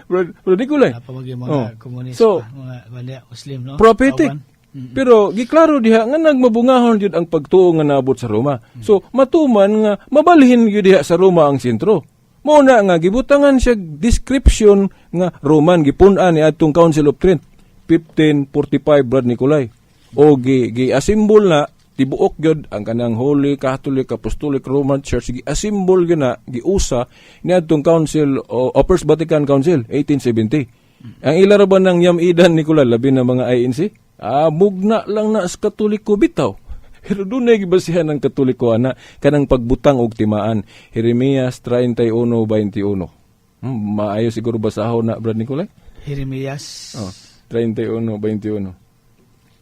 Bro, Bro Nicolay. Pa mga komunista, So, mga wala, Muslim, no? Prophetic. Kauban. Pero giklaro diha nga nagmabungahon gyud ang pagtuo nga naabot sa Roma. So matuman nga mabalhin gyud diha sa Roma ang sentro. Mao na nga gibutangan siya description nga Roman, gipun-an ni adtong Council of Trent 1545, Brad Nicolay. O gi assemble na tibuok gyud ang kanang Holy Catholic Apostolic Roman Church, gi assemble gyud na giusa ni adtong Council o First Vatican Council 1870. Ang ila ra ba ng yamidan, Nicolay, labi na mga INC? Ah, mugna lang na sa Katoliko bitaw. Pero dunay gibasihan ng Katoliko ana kanang pagbutang og timaan. Jeremias 31:21. Maayo siguro basahon na, Brad Nicolay? Jeremias, Oh, 31:21.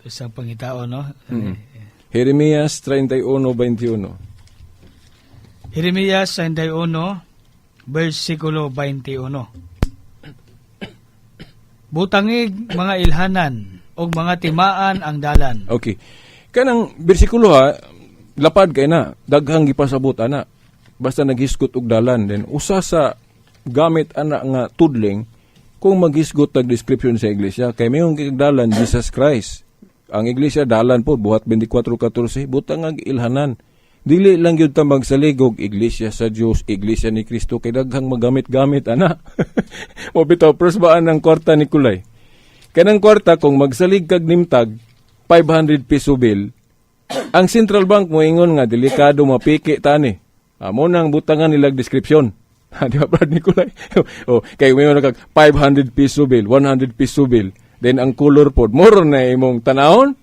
Isang pangitao, no? Jeremias 31:21. Jeremias 31, versikulo 21. Butangig mga ilhanan og mga timaan ang dalan. Okay. Kanang bersikulo ha, lapad kay na, daghang gipasabot ana. Basta naghisgot og dalan, then usa sa gamit ana nga tudling kung maghisgot tag description sa iglesia kay mayong dalan Jesus Christ. Ang iglesia dalan po, Buhat 24:14, butang ang ilhanan. Dili lang gyud ta magsalig og iglesia sa Dios, iglesia ni Kristo kay daghang magamit-gamit ana. Mo bitaw pros ba ang kwarta, Nicolay? Kanang kwarta, kung magsalig kag nimtag 500 peso bill, ang central bank mo ingon nga delikado, mapiki tani. Amo nang butangan nilag description. Di ba, Brad Nicolay? Oh, kay mo kag 500 peso bill, 100 peso bill. Then ang color pod moro na imong tanawon.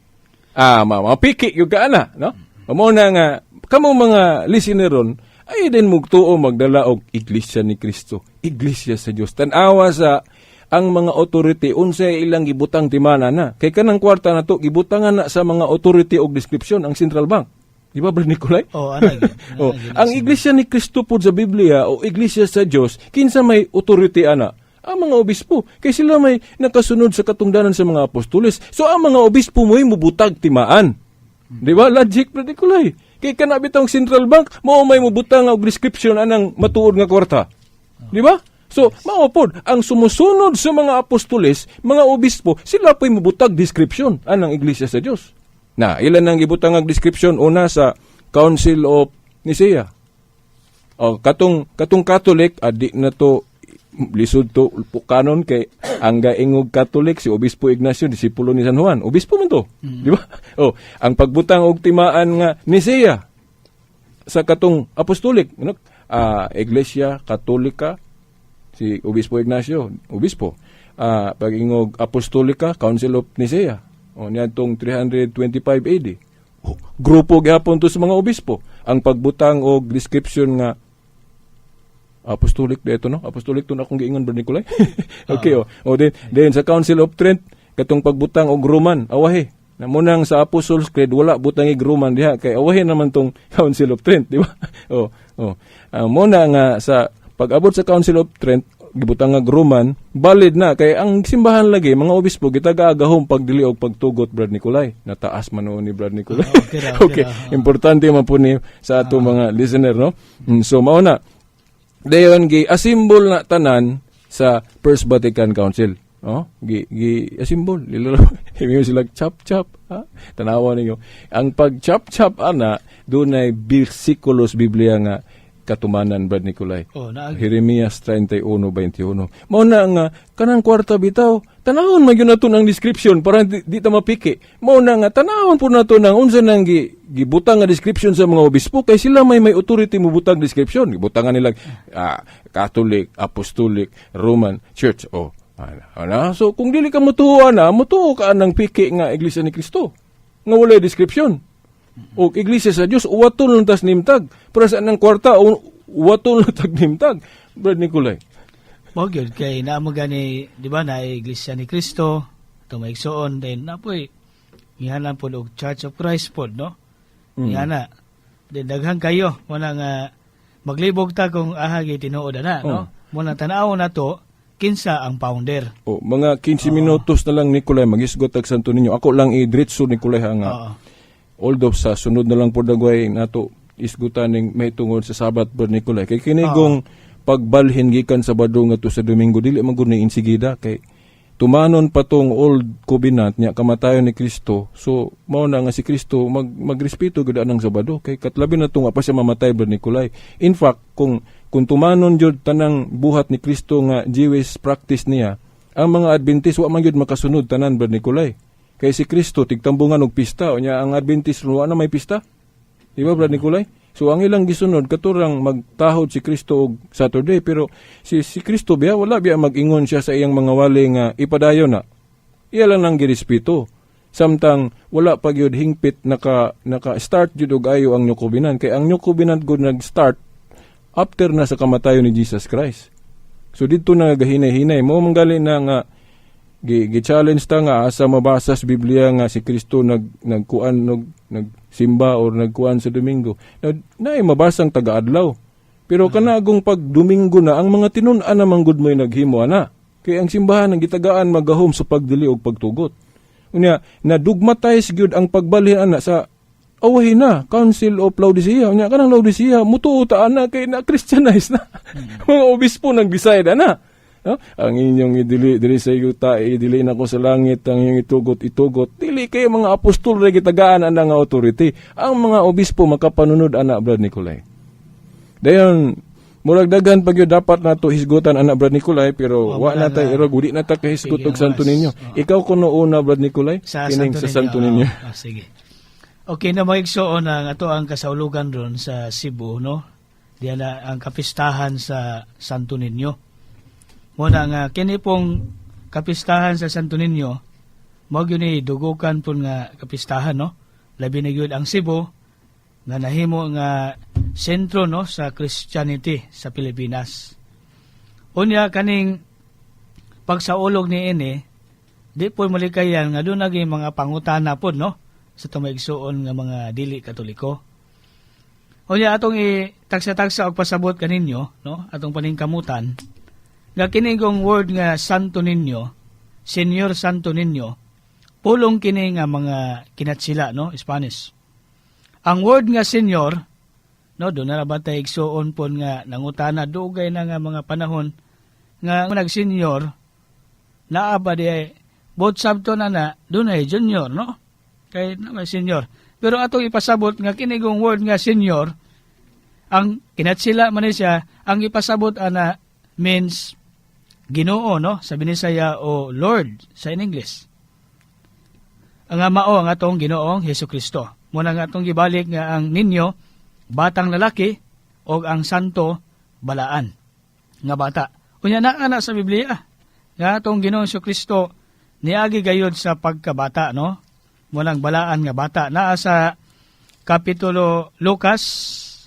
Ah, mapiki gyud ka ana, no? Mao na nga kamo mga listener ron, Ay din mugtuo magdala og Iglesia ni Cristo, Iglesia sa Dios. Tan-awa sa ang mga authority, unsay ilang gibutang timana na. Kay kanang kwarta na to gibutangan na sa mga authority og description ang central bank. Di ba, Brad Nicolay? Oh, ana gyud. Oh, ang Iglesia ni Cristo pod sa Biblia o Iglesia sa Dios, kinsa may authority ana? Ang mga obispo. Kay sila may nakasunod sa katungdanan sa mga apostoles. So ang mga obispo mo'y mubutag timaan. Di ba? Logic, Brad Nicolay. Kay kana bitong central bank, mao may mubutang og description anang matuod nga kwarta. Di ba? So, mao pod ang sumusunod sa mga apostoles, mga obispo, sila po'y mubutag description anang Iglesia sa Dios. Na, ilan ang gibutang ang description? Una, sa Council of Nicaea. O katong Catholic, adi na to lisod to kanon kay ang gaingog Catholic si Obispo Ignacio, disipulo ni San Juan. Obispo man to, di ba? Oh, ang pagbutang og timaan nga Nicaea sa katong apostolic, no? Ah, Iglesia Katolika, si Obispo Ignacio, obispo. Ah, pag-ingog Apostolika, Council of Nicaea. O niadtong 325 AD. Oh, grupo gihapon to sa mga obispo. Ang pagbutang og description nga apostolic dito, no? Apostolic to na akong giingon, Brad Nicolay. Okay, oh. O then sa Council of Trent, katong pagbutang og Roman, awahi. Na munang sa Apostles' Creed wala butang og Roman diha kay awahi naman tong Council of Trent, di ba? Oh. Muna nga sa pag-abot sa Council of Trent, gibutang nga Roman, valid na kay ang simbahan lagi, mga obispo gitagaagahom pagdili og pagtugot, Brad Nicolay. Nataas man noon ni Brad Nicolay. Ah, okay ra, okay okay. ra. Importante man po ni sa ato mga listener, no? So mao na. Dayon gi assemble na tanan sa First Vatican Council. Oh, gi gi assemble lilo himo sila chop chop, ha? Tanawa ninyo. Ang pag chop chop ana, dunay bersikulos Biblia nga katumanan, Brad Nicolay. Oh, naa. Jeremias 31:21. Mao na nga kanang kwarta bitaw, tanawon man gyud nato ang description para di ta mapiki. Mao na nga tanawon po nato nang unsa nang gibutang nga description sa mga obispo kay sila may authority mo butang description. Gibutangan nila Catholic, Apostolic, Roman Church. Oh, ana, ana. So kung dili ka motuo na, motuo ka anang piki nga Iglesia ni Cristo nga walay description. O Iglesia sa Dios, uwaton lang tas nimtag. Para sa anang kwarta, uwaton lang tag nimtag. Brad Nicolay. Mao gyud kay naa mo gani, di ba, na Iglesia ni Cristo, ito maigsoon then napoy gihanan pod og Church of Christ pod, no? Ngihana. Then daghan kayo mo na nga maglibog ta kung aha gi tinuod ana, no? Mo na tan-aw na to kinsa ang founder. O, mga 15 minutos na lang, Nicolay, magisgot tag Santo Niño. Ako lang i-diretso, Nicolay, ha, nga. Although sa sunod na lang po dagway nato isgutan ning may tungod sa Sabat, Brad Nicolay. Kay kinigong pagbalhin gikan Sabado ngadto sa Domingo, dili man gud ni insigida kay tumanon pa tong old covenant nya kamatayon ni Kristo. So mao na nga si Kristo magrespeto gud anang Sabado kay katlabi na tunga pa siya mamatay, Brad Nicolay. In fact, kung tumanon jud tanang buhat ni Kristo nga Jewish practice niya, ang mga Adventist wa man gyud makasunod tanan, Brad Nicolay. Kay si Kristo tigtambungan og pista, unya ang Adventist wa na may pista. Di ba, Brad Nicolay? So ang ilang gisunod katurang magtahod si Kristo og Saturday, pero si Kristo biya wala biya mag-ingon siya sa iyang mga wali nga ipadayon na. Iya lang nang girespeto. Samtang wala pa gyud hingpit naka start jud og ayo ang New Covenant kay ang New Covenant gud nag-start after na sa kamatayon ni Jesus Christ. So dito na gahinay-hinay mo manggali na nga gi, gi-challenge ta nga asa mabasa sa Biblia nga si Kristo nagkuan nagsimba or nagkuan sa Domingo. Now, naay mabasang taga-adlaw. Pero kanagong pag Domingo na ang mga tinun-an naman gud mo'y naghimo ana. Kay ang simbahan ang gitagaan magahom sa pagdili og pagtugot. Unya na-dogmatize gyud ang pagbalhin ana sa awahi na Council of Laodicea. Unya kanang Laodicea mutuo ta ana kay na Christianize na. Mga obispo nag-decide ana. No? Ang inyong idili diri sa yuta, idili na ko sa langit, ang inyong itugot, itugot. Dili kay mga apostol ra gitagaan ana nga authority. Ang mga obispo makapanunod ana, Brad Nicolay. Dayon murag daghan pa gyud dapat nato hisgutan ana, Brad Nicolay, pero Oh, wa na wala tay na. irog di na ta kahisgot Sige, og Santo oras. Niño. Ikaw kuno una, Brad Nicolay, Sa kining Santo sa Santo Niño. Niño. Ah, sige. Okay na mga igsoon ang ato ang kasaulugan ron sa Cebu, no? Diyan na ang kapistahan sa Santo Niño. Muna nga kini pong kapistahan sa Santo Niño, mao gyud ni dugukan pud nga kapistahan, no? Labi na gyud ang Cebu nga nahimo nga sentro, no, sa Christianity sa Pilipinas. Unya kaning pagsaulog ni ini, di po malikayan nga doon naging mga pangutana pod, no, sa tumaigsuon nga mga dili Katoliko. Unya atong i-tagsa-tagsa og pasabot kaninyo, no, atong paningkamutan nga kini kong word nga Santo Niño, Señor Santo Niño, pulong kini nga mga kinatsila, no, Spanish. Ang word nga Señor, no, doon na ba tay igsuon pon nga nangutana dugay na nga mga panahon nga nag-senyor naa ba di ay both sabto na na doon ay junior, no, kay na may senior. Pero atong ipasabot nga kini kong word nga senior, ang kinatsila man ni siya, ang ipasabot ana means Ginoo, no, sa Binisaya o Lord sa in English. Ang mao ang atong Ginoong Hesus Kristo. Muna nga atong gibalik nga ang ninyo batang lalaki o ang santo balaan nga bata. Unya naa na sa Biblia nga atong Ginoong Hesus Kristo niagi gayud sa pagkabata, no. Munang balaan nga bata naa sa Kapitulo Lucas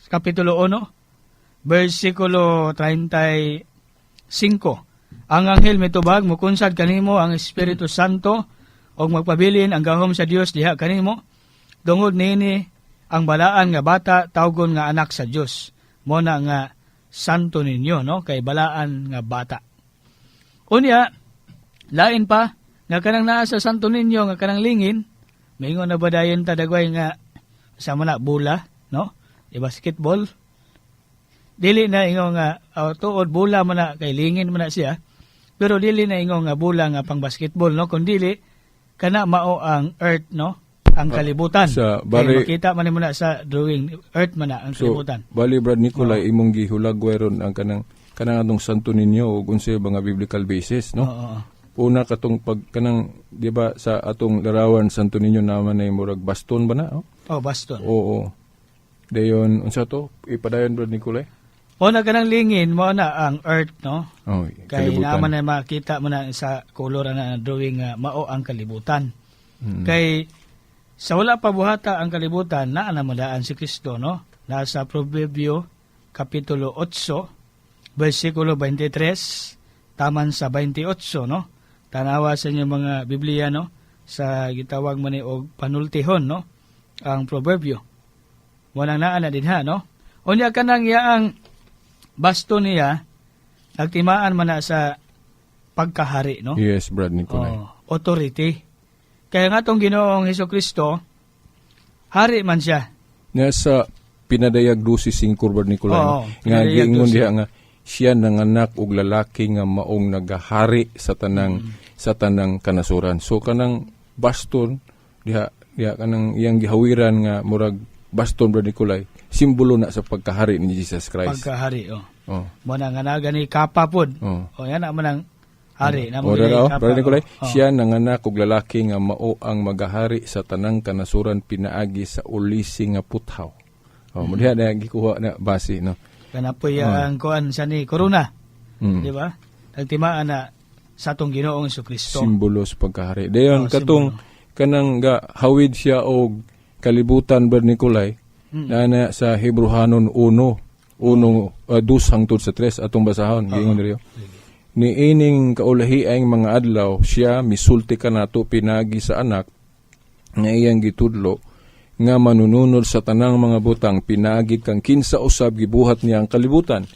Kapitulo 1 versikulo 35. Ang anghel mitubag, "Mukunsad kanimo ang Espiritu Santo ug magpabilin ang gahom sa Dios diha kanimo. Tungod niini ang balaan nga bata tawgon nga anak sa Dios." Mo na nga Santo Niño, no, kay balaan nga bata. Unya lain pa nga kanang naa sa Santo Niño nga kanang lingin, maingon na ba dayon ta dagway nga sa na bola, no? Di basketball? Dili na ingon nga oh, tuod bola man na kay lingin man na siya. Pero dili na ingon nga bola nga pang basketball, no, kun dili kana mao ang earth, no, ang kalibutan. Sa Kay makita man nimo na sa drawing, earth man na ang So, kalibutan. Bali, Brad Nicolay, imong gihulagway ron ang kanang atong Santo Niño ug unsay mga biblical basis, no? Oo. Una katong pag kanang, di ba, sa atong larawan Santo Niño naman ay murag baston ba na? Oh? Oh, baston. Oo. Dayon unsa to? Ipadayon, Brad Nicolay. O na kanang lingin mo na ang earth, no? Oh, Kay kalibutan. naman na makita mo na sa color na drawing nga mao ang kalibutan. Kay sa wala pa buhata ang kalibutan, naa na madaan si Kristo, no? Nasa Proverbio Kapitulo 8 versikulo 23 taman sa 28, no? Tanawa sa inyong mga Biblia, no? Sa gitawag man ni og panultihon, no? Ang Proverbio. Walang naa na dinha, no? Unya kanang yaang baston niya nagtimaan man na sa pagkahari, no? Yes, Brad Nicolay. Oh, authority. Kaya nga tong Ginoong Hesus Kristo, hari man siya. Nasa Pinadayag 12:5, Brad Nicolay, Oo, no? Nga Pinadayag giingon 12. diha nga siya nanganak og lalaki nga maong nagahari sa tanang kanasuran. So kanang baston diha diha kanang iyang gihawiran nga murag baston, Brad Nicolay, simbolo na sa pagkahari ni Jesus Christ. Pagkahari, oh. Oh. Mo na nga na gani kapa pod. Oh. Oh, yan na man ang hari. Na O, dara, oh, Brad Nicolay, Oh. siya nanganak og lalaki nga mao ang magahari sa tanang kanasuran pinaagi sa ulisi nga puthaw. Oh, mo diha na gikuha na base, no. Kana po ang kuan sa ni corona, di ba? Nagtimaan na sa atong Ginoong Hesus Kristo. Simbolo sa pagkahari. Dayon Oh, katong kanang ga hawid siya og kalibutan, Brad Nicolay, na sa Hebrohanon 1 1 2 hangtod sa 3 atong basahon, giingon diri. Niining kaulahiang mga adlaw siya misulti kanato pinagi sa anak nga iyang gitudlo nga manununod sa tanang mga butang pinaagi kang kinsa usab gibuhat niya ang kalibutan.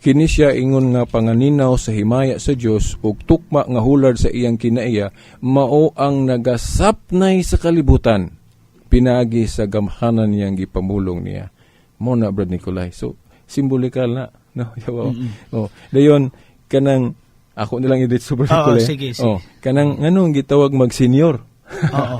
Kini siya ingon nga panganinaw sa himaya sa Dios ug tukma nga hulad sa iyang kinaiya, mao ang nagasapnay sa kalibutan pinaagi sa gamhanan niyang gipamulong niya. Mo na, Brad Nicolay. So simbolikal na, no? Yawa. Oh, dayon kanang ako na lang i-edit, Brad Oo, Nicolay. sige, sige. Oh, kanang nganong gitawag mag-senior? Oo.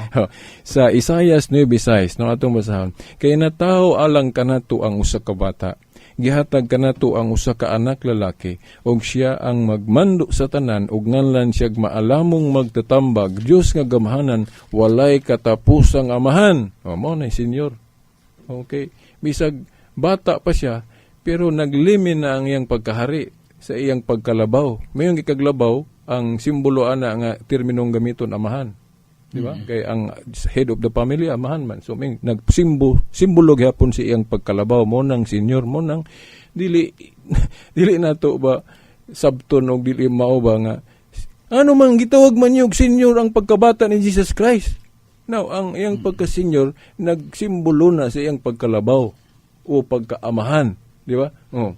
Sa Isaias 9:6, no, atong basahon. "Kay natawo alang kanato ang usa ka bata. Gihatag kanato ang usa ka anak lalaki ug siya ang magmando sa tanan ug nganlan siya Maalamong Magtatambag, Dios nga Gamhanan, Walay Katapusang Amahan." Oh, mo na senior. Okay. Bisag bata pa siya, pero naglimin na ang iyang pagkahari sa iyang pagkalabaw. Mayong gikaglabaw ang simbolo ana nga terminong gamiton, amahan. Di ba? Kay ang head of the family, amahan man. So may nagsimbo simbolo gyapon si iyang pagkalabaw mo nang senior mo nang dili dili nato ba sabton og dili mao ba nga ano man gitawag man yung senior ang pagkabata ni Jesus Christ. Now, ang iyang pagka-senior nagsimbolo na sa iyang pagkalabaw o pagkaamahan, di ba? Oh.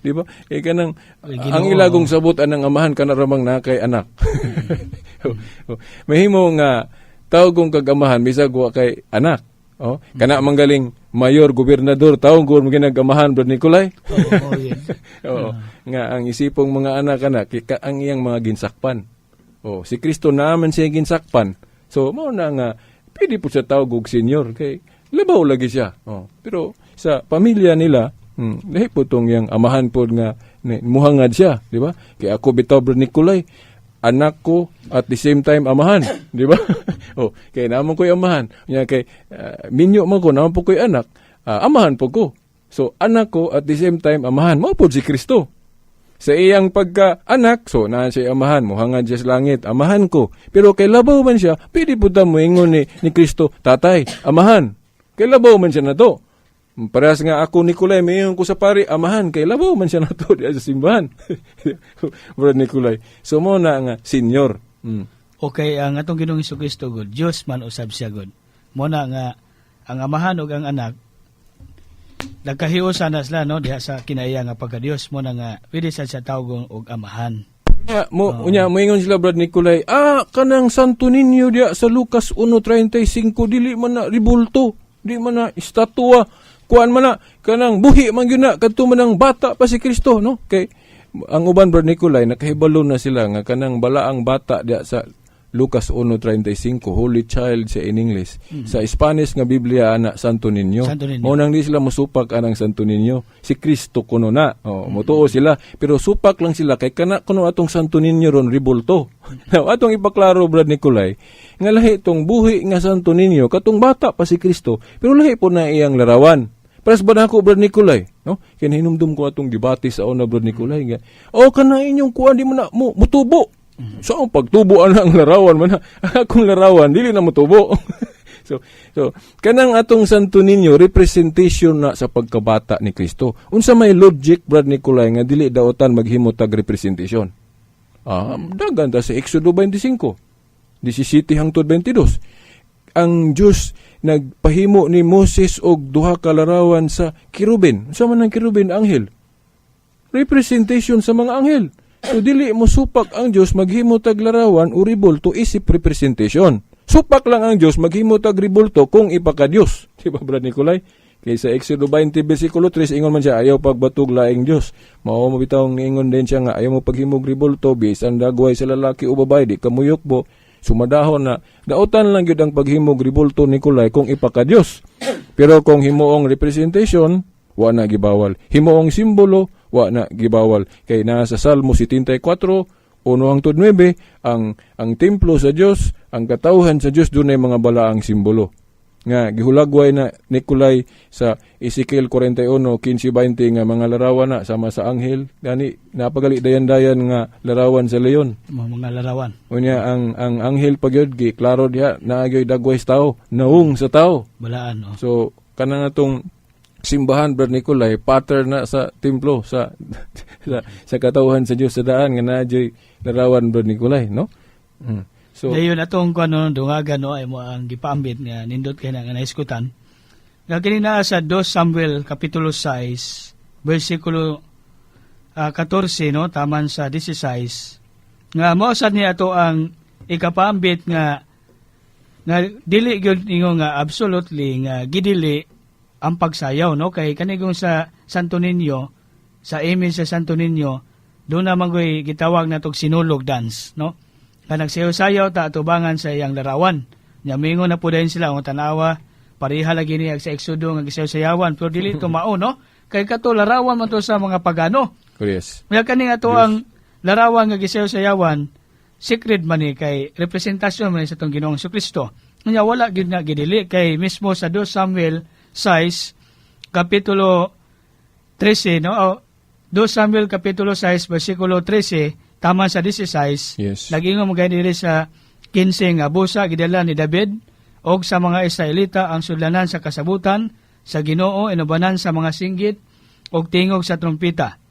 Di ba? Eh kanang Ay, Ginoo. Ang ilagong sabot anang amahan kana ramang na kay anak. Mahimo nga tawgong kag amahan bisag wa kay anak. Oh, kana manggaling mayor, gobernador, tawgon mo ginagamahan, Brad Nicolay. Oo, yun. Oo. Nga ang isipong mga anak anak ang iyang mga ginsakpan. Oh, si Kristo naman siya ginsakpan. So mao na nga pwede po sa tawag og senior kay labaw lagi siya. Oh, pero sa pamilya nila, lahi po tong iyang amahan po nga muhangad siya, di ba? Kay ako bitaw, Brad Nicolay, anak ko at the same time amahan, di ba? Oh, kay naman ko'y amahan. Nya kay minyo man ko, naman po ko'y anak, amahan po ko. So anak ko at the same time amahan, mao pod si Kristo. Sa iyang pagka-anak, so naa siya amahan, muhangad siya sa langit, amahan ko. Pero kay labaw man siya, pwede po ta moingon ni Kristo, "Tatay, amahan." Kay labaw man siya na to. Parehas nga ako, Nicolay, mayon ko sa pari, "Amahan," kay labaw man siya na to diya sa simbahan. Brad Nicolay. So mo na nga, senior. Okay, ang atong Ginoong Kristo gud, Dios man usab siya gud. Mo na nga ang amahan ug ang anak nagkahiusa na sila, no, diha sa kinaiya nga pagka-Dios, mo na nga pwede sa siya tawgon og amahan. Unya, mo, unya, moingon sila, Brad Nicolay, kanang Santo Niño diya sa Lucas 1.35, dili man na ribulto, di man na estatua, kuan man na, kanang buhi man gyud na, kadto man ang bata pa si Kristo, no? Kay, ang uban, Brad Nicolay, nakahibalo na sila nga kanang balaang bata diya sa Lucas 1.35, Holy Child sa in English. Sa Spanish nga Biblia ana Santo Niño. Santo Niño. Mao nang di sila musupak anang Santo Niño. Si Kristo kuno na. Oh, motuo sila. Pero supak lang sila kay kana kuno atong Santo Niño ron ribulto. Now, atong ipaklaro, Brad Nicolay, nga lahi tong buhi nga Santo Niño katong bata pa si Kristo, pero lahi po na iyang larawan. Pares ba na ako, Brad Nicolay? No? Kaya hinumdum ko atong debate sa una, Brad Nicolay, nga, "Oh, kana inyong kuan di mo na mo, mutubo." So, ang pagtubo ang larawan man na. Akong larawan, dili na mutubo. So kanang atong Santo Niño, representation na sa pagkabata ni Kristo. Unsa may logic, Brad Nicolay, nga dili daotan maghimo tag representation? Dagan ta sa Exodo 25, 17 hangtod 22. Ang Diyos nagpahimo ni Moses og duha ka larawan sa kerubin. Unsa man ang kerubin? Anghel. Representation sa mga anghel. So dili mo supak ang Dios maghimo tag larawan o ribulto isip representation. Supak lang ang Dios maghimo tag ribulto kung ipaka-Dios. Di ba, Brad Nicolay? Kay sa Exodo 20 versikulo 3, ingon man siya, "Ayaw pagbatog laing Dios." Mao mo bitawng niingon din siya nga ayaw mo paghimog ribulto bisan dagway sa lalaki o babae, di ka muyukbo. Sumadahon na daotan lang gyud ang paghimog ribulto, Nicolay, kung ipaka-Dios. Pero kung himuong representation, wa na gibawal. Himuong simbolo, wa na gibawal. Kay naa sa Salmo 74, 1 hangtod 9, ang templo sa Dios, ang katawhan sa Dios, dunay mga balaang simbolo. Nga gihulagway na, Nicolay, sa Ezekiel 41, 15-20 nga mga larawan na sama sa anghel. Gani napagali dayan-dayan nga larawan sa leon. Mga larawan. Unya ang anghel pagyud gi klaro diha naa gyoy dagway sa tao, naung sa tao. Balaan, no. So kanang atong simbahan, Brad Nicolay, pattern na sa templo sa katawhan sa Dios sa daan nga naa gyoy larawan, Brad Nicolay, no? So Dayon atong kuno dungagan, no, ay mo ang gipaambit nga nindot kay na nga nahisgutan. Nga kini naa sa 2 Samuel kapitulo 6 bersikulo 14, no, taman sa 16, nga mao sad ni ato ang ikapaambit nga nga dili gyud ingon nga absolutely nga gidili ang pagsayaw, no, kay kanigong sa Santo Niño, sa image sa Santo Niño, doon naman ko'y gitawag na tog sinulog dance, no, nga nagsayaw-sayaw ta atubangan sa iyang larawan. Nya mingon na po dayon sila ang tanawa, pareha lagi niya sa Exodo nga gisayaw-sayawan, pero dili to mao, no, kay kato larawan man to sa mga pagano. Kaya kani nga to ang larawan nga gisayaw-sayawan, sacred man ni kay representasyon man ni sa atong Ginoong Kristo. Nya wala gyud nga gidili kay mismo sa 2 Samuel 6 kapitulo 13, no, o 2 Samuel kapitulo 6 bersikulo 13 tama sa 16, nagingon mo diri sa 15. 15 nga busa gidala ni David og sa mga Israelita ang sudlanan sa kasabutan sa Ginoo inubanan sa mga singgit og tingog sa trumpita.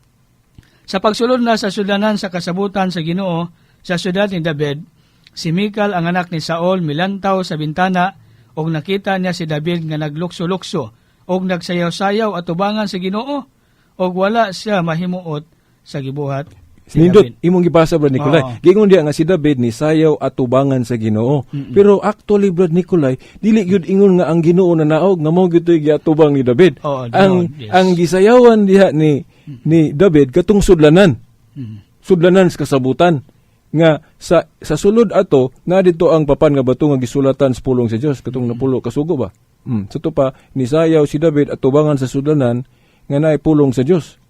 Sa pagsulod na sa sudlanan sa kasabutan sa Ginoo sa syudad ni David, si Mical ang anak ni Saul milantaw sa bintana og nakita niya si David nga naglukso-lukso og nagsayaw-sayaw atubangan sa Ginoo og wala siya mahimuot sa gibuhat ni Nindot, David. Imong gibasa, Brad Nicolay. Oo. Giingon diya nga si David ni sayaw atubangan sa Ginoo. Pero actually, Brad Nicolay, dili gyud ingon nga ang Ginoo na naog nga mao gyud to'y giatubang ni David. Oo, Ang Ginoo, yes. ang gisayawan diha ni David katong sudlanan. Sudlanan sa kasabutan nga sa sulod ato na dito ang papan nga bato nga gisulatan sa pulong sa Dios, katong napulo kasugo ba. Sa to pa nisayaw si David atubangan sa sudlanan nga naay pulong sa Dios.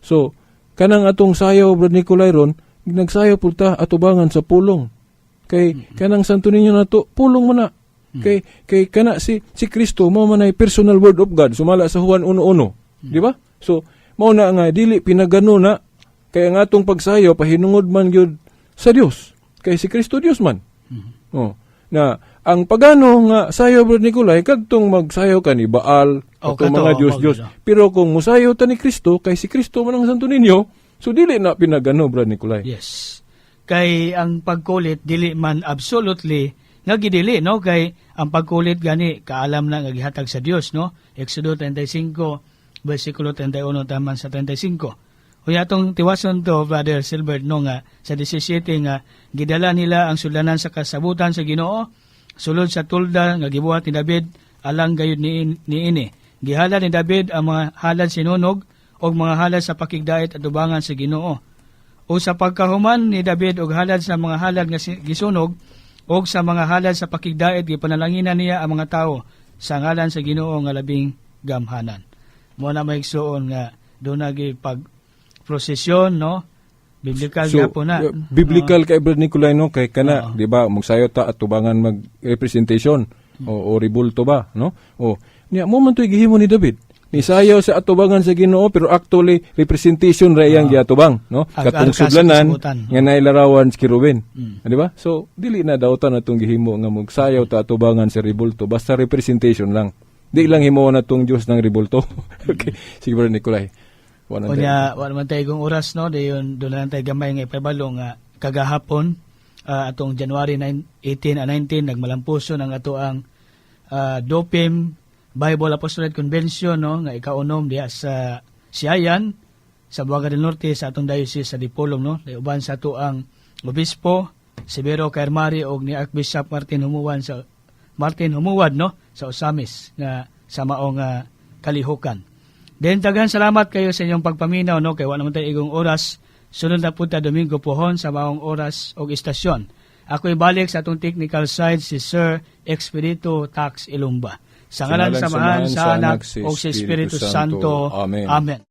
So kanang atong sayaw, Brad Nicolay, ron nagsayaw pud ta atubangan sa pulong kay kanang Santo Niño nato pulong man na kay kana si Kristo mao man ay personal word of God sumala sa Juan 1:1, di ba? So mao na nga dili pinagano na kay ang atong pagsayaw pahinungod man gyud sa Dios kay si Kristo Dios man. Oh, na ang pagano nga sayaw, Brad Nicolay, kadtong magsayaw ka ni Baal, Oh, katong kato, mga oh, Dios oh, Dios. gino. Pero kung musayaw ta ni Kristo kay si Kristo man ang Santo Niño, so dili na pinagano, Brad Nicolay. Yes. Kay ang pagkulit dili man absolutely nga gidili, no, kay ang pagkulit gani kaalam na nga gihatag sa Dios, no? Exodo 35 versikulo 31 taman sa 35. Unya atong tiwason to, Brother Silbert, no, nga sa 17 nga gidala nila ang sudlanan sa kasabutan sa Ginoo sulod sa tulda nga gibuhat ni David alang gayud ni niini. Gihalad ni David ang mga halad sinunog og mga halad sa pakigdait atubangan sa Ginoo. O sa pagkahuman ni David og halad sa mga halad nga gisunog og sa mga halad sa pakigdait, gipanalanginan niya ang mga tao sa ngalan sa Ginoo nga labing gamhanan. Mo na maigsuon nga doon na pag prosesyon, no? Biblical gyapon na. Biblical kay Brad Nicolay, no, kay kana, Oo. di ba, magsayo ta atubangan mag representation o ribulto ba, no? O niya mo man to'y gihimo ni David. Nisayaw sa atubangan sa Ginoo pero actually representation ra iyang giatubang, no? Ang Katong arka sa sudlanan kasabutan. Nga nailarawan sa kerubin. Di ba? So dili na dautan atong gihimo nga magsayaw ta atubangan sa ribulto, basta representation lang. Di lang himuon atong Dios ng ribulto. Okay. Sige, Brad Nicolay. Wala na. Unya, wala man tayo kung oras, no? Dayon, doon na lang tayo gamay nga ipabalo nga kagahapon, atong January 9, 18 a 19, nagmalampuso ng ato ang Dopim Bible Apostolate Convention, no, nga ikaunom diha sa Siayan, sa Buaga del Norte, sa atong diocese sa Dipolog, no? Dahil uban sa ato ang obispo Severo Caermari og ni Archbishop Martin Humuwad, no, sa Ozamiz nga sa maong kalihukan. Then daghan salamat kayo sa inyong pagpaminaw, no, kay wala naman tayo igong oras. Sunod na punta Domingo pohon sa maong oras og istasyon. Ako ibalik sa atong technical side si Sir Expedito Tax Ilumba. Sa ngalan sa Amahan, sa Anak, ug sa Espiritu Santo. Amen. Amen.